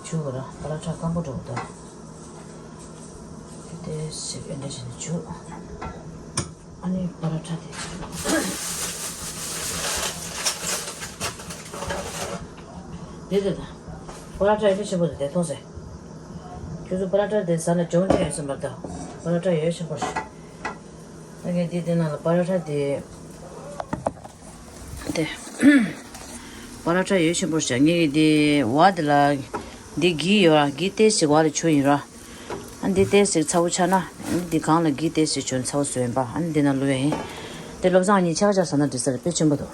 བྱུགས་ར། པ་ར་ཐ་སྐམ་པོ་འགྲོ་གི་འདུག་དེ་ཏོག་ཙམ་ཞིག་ཨེ་འདྲ་བྱས་ནས་བྱུགས། ཨ་ནི་པ་ར་ཐ་དེ། དེ་དེ་དང་། པ་ར་ཐ་ཡོད་ཆེན་པོ་དེ་དེ་མཐོང་ཟེར། ཁྱོད་ཚོ་པ་ར་ཐ་དེ་ཟ་ན་གྱོང་ཆེ་ཡོད་བསམ་པ་དང་། པ་ར་ཐ་ཡོད་ཆེན་པོ་རེད། ད་ངས་དེ་དེ་ནང་ལ་པ་ར་ཐ་དེ། དེ། པ་ར་ཐ་ཡོད་ཆེན་པོ་རེད། ངས་དེ་བ་དེ་ལ། འདི་གྷི་ཡོད་ར། གྷི་ཏོག་ཙམ་བ་ལ་བྱུགས་ཡིན་ར། ཨ་འདི་ཏོག་ཙམ་ཚ་བོ་ཆགས་ན། ཨ་འདི་སྒང་ལ་གྷི་ཏོག་ཙམ་བྱུགས་ཚ་བོ་བཟོས་ཡིན་པ། ཨ་འདི་ནང་བླུགས་ཡ་ཡིན། དེ་བློ་བཟང་གཉིས་ཆ་ག་ཆ་ཟ་ན་འགྲིག་ས་རེད། དཔེ་ཆེན་པོ་འདུག་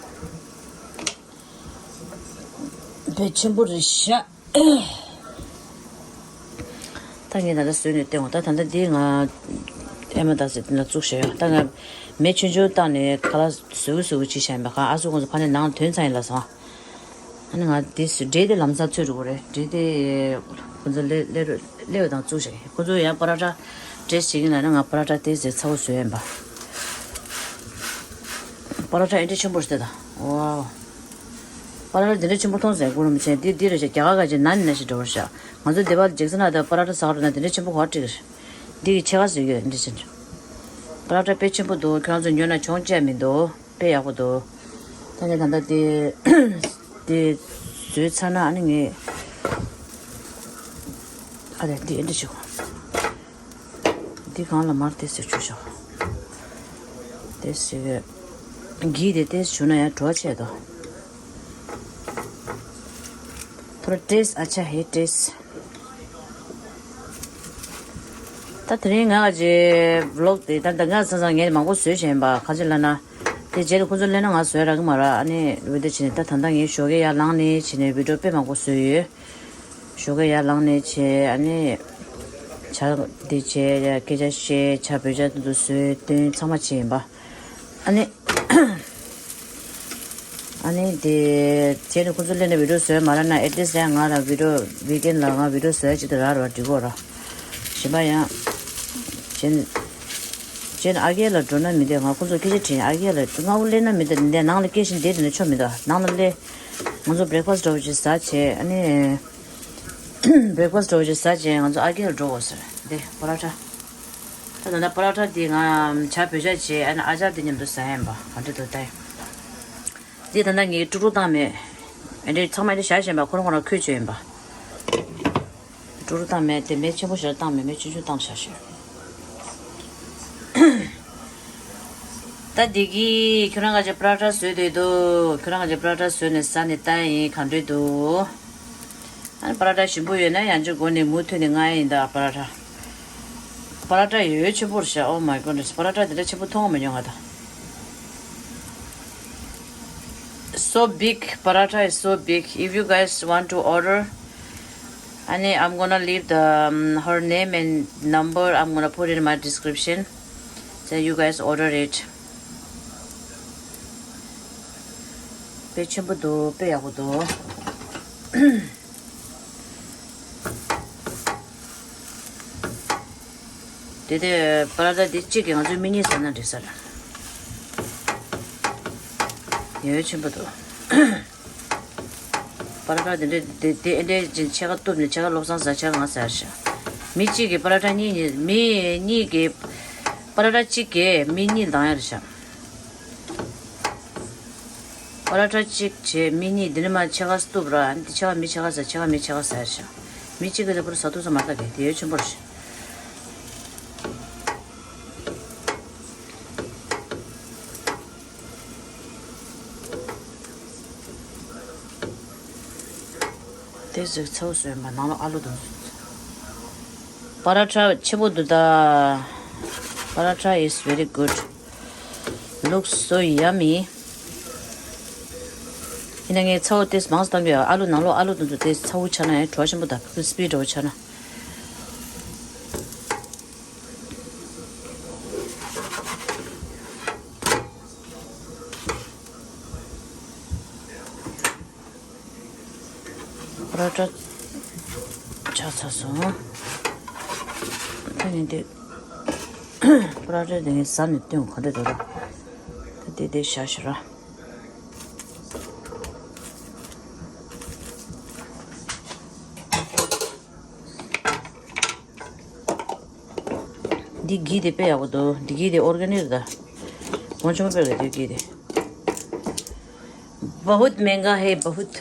དཔེ་ཆེན་པོ་རེད་ཤག་ད་ངས་ད་ལྟ་བཟོས་ནས་སྟོན་འོང་། ད་ད་ལྟ་འདི་ང་ཨེ་མ་ད་ཟེར་དེ་ན་བཙུགས་བཞག་ཡོད། ད་ང་མེ་ཆུང་ཆུང་བཏང་ནས་ཁ་ལག་བཟོ་གི་བཟོ་གི་བྱས་བཞག་ཡིན་པ། ཁ་ཨ་ཚོ་ཁོང་ཚོ་ཕ་ནས་ནང་ཐོན་ཚར་ཡིན་ལབ་སོང་། ཨ་ནི་ང་འདི་སུ་འབྲས་དེ་ལམ་སང་འཚོལ་འགྲོ་གི་རེད། འབྲས་དེ་ ཁོ་ཚོ་སླེབས་སླེབས་སླེབས་དང་བཙུགས་བཞག་ཁོ་ཚོ་ཡང་པ་ར་ཊ་ཊེ་སི་ཊི་བྱེད་ཀྱི་ན་ན་ང་པ་ར་ཊ་ཊེ་སི་ཊི་བྱས་ཚ་བོ་བཟོས་ཡིན་པ། པ་ར་ཊ་ཨེ་འདྲ་ཆེན་པོ་ཞིག་ད། ཝའོ། པ་ར་ཊ་འདི་འདྲ་ཆེན་པོ་མཐོང་ཟེར་ཀུ་རུ་མི་ཆེན་འདི་འདི་རེད་ཤག་རྒྱ་གར་ག་ཅིག་ན་ནི་ན་ཞིག་འགྲོ་བར་ཤག་ང་ཚོ་སྡེ་བ་ལ་ཇེག་སན་ཨ་ད་པ་ར་ཊ་ཟ་ག་འགྲོ་ན་འདི་འདྲ་ཆེན་པོ་ག་བར་སྤྲད་ཀྱི་རེད། འདི་གི་ཕྱེད་ཀ་བཟོས་ཡོད་འདི་ཆེན། པ་ར་ཊ་དཔེ་ཆེན་པོ་འདུག་ཁྱོད་རང་ཚོ་ཉོས་ན་གྱོང་བཅས་མི་འདུག་དཔེ་ཡག་པོ་འདུག་ད་ནི་ད་ལྟ་དེ་དེ་བཟོས་ཚར་ན་ཨ་ནི་ངས་ཨ་རེ་འདི་ཨེ་འདྲ་བྱེད་དགོས། འདི་གང་ལ་མར་དེ་ཟེར་བྱུག་ཤོག་དེ་ཟེར་གི་གི་དེ་དེ་བྱུག་ན་ཡང་བྲོ་ཆེ་དོ། ཐོར་ཏེས་ཨ་ཆ་ཧེ་ཏེས། ད་དེ་རིང་ང་གི་བི་ལོག་དེ་ད་ད་ང་སང་སང་ངས་མང་པོ་བཟོས་བཞིན་པ་ག་ཅི་ལབ་ན། དེ་རྗེས་ལ་ཁོ་ཚོ་སླེབས་ན་ང་བཟོས་རག་གི་མ་རེད། ཨ་ནི་འོ་དེ་བྱས་ནས་ད་ད་ལྟ་ངས་ཞོགས་ཀས་ཡར་ལངས་ནས་བྱས་ནས་བི་ཌིའོ་དཔེ་མང་པོ་བཟོས་ཡོད། ཞོགས་ཀས་ཡར་ལངས་ནས་བྱས་ཨ་ནི་ཇ་འདི་བྱས་སྐད་ཆ་བཤད་ཇ་བོད་ཇ་དེ་ཚོ་བཟོས་བཏོན་ཚང་མ་བྱས་ཡིན་པ། ཨ་ནི། ཨ་ནི་དེ་བྱས་ནས་ཁོ་ཚོ་སླེབས་ནས་བི་ཌིའོ་བཟོས་མ་རག་ན་ཨེ་ཊི་ལིསཊ་ཡང་ང་རང་བི་ཌིའོ་ཝི་ཀེན་ལ་ང་བི་ཌིའོ་བཟོས་ཅིག་ཏུ་རག་རོགས་འགྲིག་གོ་ར། གཞན་པ་ཡང་། བྱས་ནས་བྱས་ནས་ཨ་རྒས་ལ་འགྲོ་ན་མི་འདོད། ང་ཁོ་ཚོ་སྐད་ཆ་དྲིས་ཨ་རྒས་ལ་སྔ་པོ་སླེབས་ན་མི་འདོད་འདས་ནང་ལ་སྐད་ཆ་འདས་དེ་ནས་ཆོ་མི་འདུག་ནང་ལ་སླེབས། ང་ཚོ་བྷི་རེག་ཕ་སི་འདྲ་བོ་ཅིག་ཟ་བྱས་ཨ་ནི། བྷི་རེག་ཕ་སི་འདྲ་བོ་ཅིག་ཟ་བྱས་ང་ཚོ་ཨ་རྒས་ལ་འགྲོ་དགོས་ཟེར་འདི་པ་ར་ཊ། ད་ད་ལྟ་པ་ར་ཊ་འདི་ང་ཇ་བོད་ཇ་བྱས་ཨ་ནི་ཨ་ཅར་འདི་མཉམ་དུ་ཟ་ཡིན་པ་ག་འདྲ་འདུག་ལྟ་ཡིན། འདི་ད་ལྟ་ངས་དཀྲུག་དཀྲུག་བཏང་མེད། ཨེ་འདྲས་ཚང་མ་ཨེ་འདྲས་བཞག་བཞིན་པ་ཁོ་རང་ཁོ་རང་ཁོལ་བྱོས་ཡིན་པ། དཀྲུག་དཀྲུག་བཏང་མེད་དེ་མེ་ཆེན་པོ་ཞིག་བཏང་མེད་མེ་ཆུང་ཆུང་བཏང་བཞག་ཞོད། ད་འདི་གི་ཁྱོད་རང་ག་ཅིག་པ་ར་ཊ་བཟོས་བསྡད་འདུག་ཁྱོད་རང་ག་ཅིག་པ་ར་ཊ་བཟོས་ནས་ཟ་ནས་ལྟ་ཡིན་ག་འདྲས་འདུག་ཨ་ནི་པ་ར་ཊ་ཞིམ་པོ་ཡོད་ན་ཡང་ཅིག་སྒོ་ནས་མུ་མཐུད་ནས་མངགས་ཡིན་ད་པ་ར་ཊ། པ་ར་ཊ་ཡོད་ཆེན་པོ་རེད་ཤག Oh my goodness པ་ར་ཊ་འདི་འདྲ་ཆེན་པོ་མཐོང་མ་མྱོང་ང་ད། So big, paratha is so big. If you guys want to order, and I'm gonna leave the um, her name and number. I'm gonna put it in my description, so you guys order it. དཔེ་ཆེན་པོ་འདུག་དཔེ་ཡག་པོ་འདུག་དེ་དེ་པ་ར་ཐ་དེ་གཅིག་གིས་ང་ཚོའི་མི་གཉིས་ཟ་ན་འགྲིག་ས་རེད། ཡོད་ཆེན་པོ་འདུག་པ་ར་ཐ་དེ་འདྲས་དེ་དེ་ཨེ་འདྲས་ཅིག་ཕྱེད་ཀ་གཏུབ་ནས་ཕྱེད་ཀ་བློ་བཟང་ཟ་ཕྱེད་ཀ་ང་ཟ་ཤག་མི་གཅིག་གིས་པ་ར་ཐ་གཉིས་གཉིས་མི་གཉིས་ཀྱིས་པ་ར་ཐ་གཅིག་གིས་མི་གཉིས་ལ་བཏང་ཡ་རེད་ཤག་པ་ར་ཐ་གཅིག་བྱས་མི་གཉིས་འདི་ནས་མར་ཕྱེད་ཀ་གཏུབ་ར་འདི་ཕྱེད་ཀ་མི་ཕྱེད་ཀ་ཟ་ཕྱེད་ཀ་མི་ཕྱེད་ཀ་ཟ་ཤག་མི་གཅིག་གིས་ད་པར་ཟ་ཐུབ་ས་མ་རེད་ད། དེ་དེ་ཡོད་ཆེན་པོ་རེད་ཤག་དེ་ཟིག་ཚ་བོ་བཟོས་པ་ནང་ལོགས་ཨ་ལུ་དང་། པ་ར་ཐ་ཆེ་པོ་འདུག་ད། པ་ར་ཐ་is very good. Looks so yummy. ཡིན་ན་ངས་ཚ་བོ་ཏེས་མང་སྟང་གི་ཨ་ལུ་ནང་ལོགས་ཨ་ལུ་དང་དུ་ཏེས་ཚ་བོ་ཆ་ན་ཡང་བྲོ་ཆེན་པོ་དང་ཁི་རི་སི་པི་འདྲ་བོ་ཆ་ན། པ་ར་ཐ་ཆགས་ཚར་སོང་། ད་ནི་འདི་པ་ར་ཐ་འདི་ངས་ཟ་ནས་སྟོན་ག་འདྲ་འདུག་ར། ད་འདི་འདི་བཞག་ཤག་ར། འདི་གི་དེ་དཔེ་ཡག་པོ་འདུག་འདི་གི་དེ་ཨོར་ག་ནིག་རེད་ད། གོང་ཆེན་པོ་དཔེ་རེད་འདི་གི་དེ། बहुत महंगा है बहुत.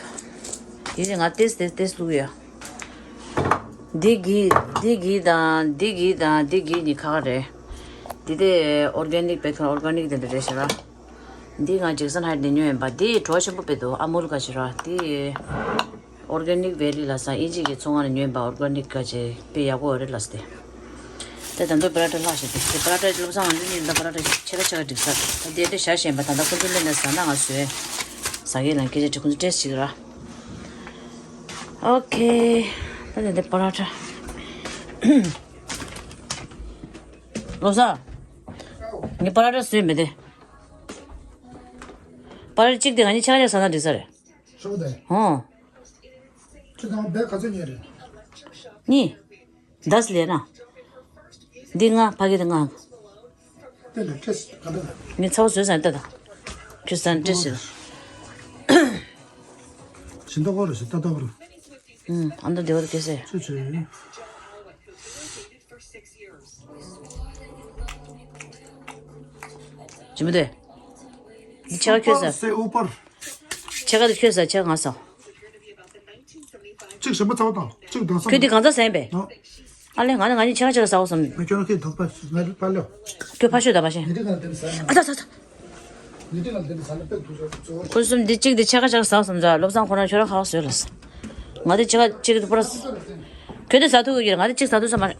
དེ་ནི་ང་ཏེས་ཏེས་ཏེས་བླུགས་ཡ། འདི་གི་འདི་གི་དང་འདི་གི་དང་འདི་གི་གཉིས་ཁ་ཁ་རེད། འདི་དེ་ཨོར་ག་ནིག་དཔེ་ཁ་ཨོར་ག་ནིག་དེ་འདྲ་རེད་ཤག་ར། འདི་ང་ཇེག་སན་ཧའེཊ་ནས་ཉོས་ཡིན་པ། འདི་བྲོ་ཆེན་པོ་དཔེ་འདུག་ཨ་མུལ་ག་ཞིག་ར་འདི། Organic Valley ལ་ས་དབྱིན་ཇི་གི་ཚོང་ཁང་ནས་ཉོས་པ་ཨོར་ག་ནིག་ག་ཅེ་དཔེ་ཡག་པོ་རེད་ལ་སྟེ། དེ་ད་དུང་པ་ར་ཐ་ལྷག་ཞིག་དེ་དེ་པ་ར་ཐ་བློ་བཟང་ང་ཚོ་གཉིས་ལ་པ་ར་ཐ་ཞིག་ཆེ་ཁ་ཆེ་ཁ་འགྲིག་ས་རེད། ད་དེ་དེ་བཞག་བཞིན་པ་ད་ལྟ་ཁོ་ཚོ་སླེབས་ནས་ཟ་ན་ང་བཟོས་ཟ་གི་ལ་སྐད་ཆ་དྲི་ཁོ་ཚོ་ཏེས་ཞིག་ར། ཨོ་ཁེ། ད་དེ་དེ་པ་ར་ཐ། བློ་བཟང་། ངས་པ་ར་ཐ་བཟོས་མེད་དེ། པ་ར་ཐ་གཅིག་དེ་ང་གཉིས་ཆ་ཁ་ཆེ་ཁ་ཟ་ན་འགྲིག་ས་རེད། ཤོག་དེ། ཧོ། ཁྱེད་རང་བས་ག་ཚོད་ཉོས་རེད། གཉིས། འདས་ལས་ན། འདི་ལྔ་ཕ་གི་དེ་ལྔ། དེ་ལ་ཏྲེས་ག་འདྲ་ལ། ངས་ཚ་བོ་བཟོས་ཟིན་ལྟ་དང་། ཁྱོད་ཟན་ཏྲེས་ཟིན། ཞིན་ཏོ་གོ་རུ་ཞིན་ཏོ་ཏོ་རུ། ཨུམ། ཨ་འདི་འདི་བར་སྐྱེས་སེ། ཆུ་ཆུ། ཇི་མི་དེ། འདི་ཆ་ཁྱོད་ཟ། སེ་ཨུ་པར། ཕྱེད་ཀ་དེ་ཁྱོད་ཟ། ཕྱེད་ཀ་ང་ཟ། གཅིག་ཞིམ་པ་ཚ་བོ་དང་གཅིག་དང་སམ། ཁྱོད་འདི་གང་ཟ་ཟན་པས། ཨ་ལེ། ང་ནི་ང་གཉིས་ཕྱེད་ཀ་ཕྱེད་ཀ་ཟ་འོ་བསམ། ང་ཁྱོད་ནི་ཁྱེད་དང་པ་ང་རི་པ་ལེའོ། ཁྱོད་ཕ་ཤོད་ད་པ་ཤེས། ཉི་ཏི་ང་དེ་ནི་ཟ་ན། ཨ་ད་ད་ད། ཉི་ཏི་ང་དེ་ནི་ཟ་ན་པེ་དུ་ཟ་ཟ། ཁོ་གསུམ་འདི་གཅིག་འདི་ཕྱེད་ཀ་ཕྱེད་ཀ་ཟ་བསམ་ཟ། བློ་བཟང་ཁོ་རང་ཁྱོད་རང་ཁ་བ་བཟོས་ལ་ཟ། ང་འདི་ཕྱེད་ཀ་གཅིག་འདི་པུ་ར་ཟ། ཁྱོད་འདི་ཟ་ཐུབ་ཀྱི་ཡོད། ང་འདི་གཅིག་ཟ་ཐུབ་ས་མ་རེད།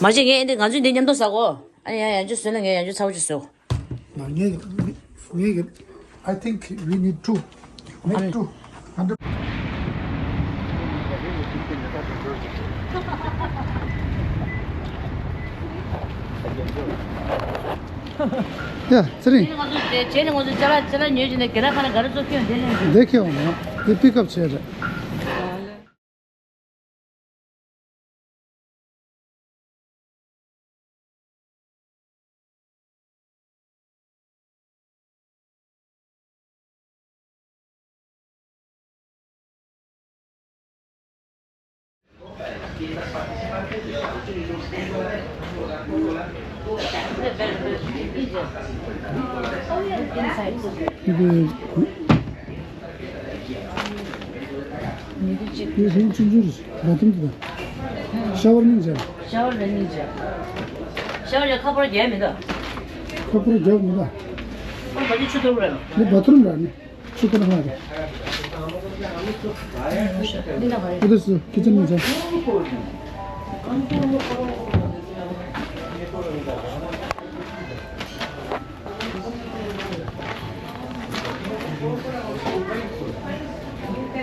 མ་བྱེད་ངས་འདི་ང་ཚོས་འདི་མཉམ་དུ་ཟ་གོ། ཨ་ནི་ཡང་ཡང་ཅུ་ཟོས་ན་ངས་ཡང་ཅུ་ཚ་བོ་ཅུ་ཟོས། ངས་ངས་ངས། I think we need two. Make two. Hundred. ཡ་ཚེ་རིང་། རྗེས་ནས་ང་ཚོ་ཅ་ལག་ཅ་ལག་ཉོས་བྱས་ནས་རྒན་རབས་ཁ་ནས་ག་རེ་བཙོ་ཁྱོད་འདི་ལེན་དགོས། འདི་ཁྱེར་འོང་ན་འདི་པིག་ཨབ་བྱས་རེད། ཉི་ཁྲི་གཅིག་ངས་ཧྲིན་ཆུང་ཆུང་རེད། ལ་ཐུམ་དུ་དང་། ཤ་བར་སྙིང་རྗེ། ཤ་བར་ལ་སྙིང་རྗེ། ཤ་བར་ལ་ཁ་པར་རྒྱག་མི་འདུག་ཁ་པར་རྒྱག་མི་འདུག་ཁ་པར་ཆུ་ཐུར་ར། འདི་བ་ཐུར་ར་ནི། ཆུ་ཐུར་ཧ་རེད། འདི་ན་ག་རེད། ཨུ་དུ་སུ་ཁི་ཅན་མི་ཆ།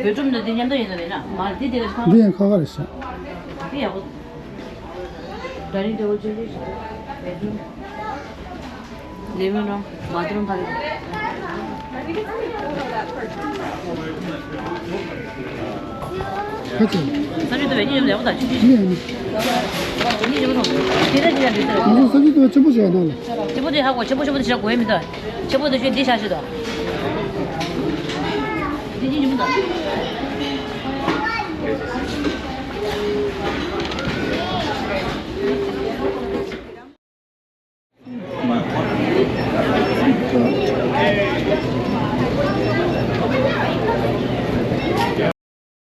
བོད་ཁྲོམ་དང་དེ་མཉམ་དུ་ཡིན་ན་རེད་ན། མ་འདི་དེ་ལ་ཁང་། འདི་ཡང་ཁ་ཁ་རེད་ཤག་འདི་ཡག་པོ། ད་རིང་དེ་འོ་ཅོ་ཅོ་ཞིག་བོད་ཁྲོམ། ལེ་མོན་རོམ། བ་ཐི་རུམ་ཕ་གི། ཁ་ཅིག་ས་ཆུ་དུ་བས་ཉིན་ལེགས་པོ་དང་ཆུ་ཆུ་ཞིག་ནི་ཡང་ནི། ཉིན་ཞིག་མ་ཐོང་། དེ་ལྟར་ཅི་ཡང་འདི་ལྟར། ང་ཚོ་ས་ཆུ་དུ་ཆེན་པོ་ཞིག་ཡོད་ན་ལ། ཆེན་པོ་དེ་ཧ་གོ། ཆེན་པོ་ཆེན་པོ་དེ་ཞག་གོ་ཡ་མི་འདུག་ཆེན་པོ་དེ་ཞོན་འདི་ཞག་ཞིག་དང་། འདི་ཉིན་ཉིན་མོ་དང་།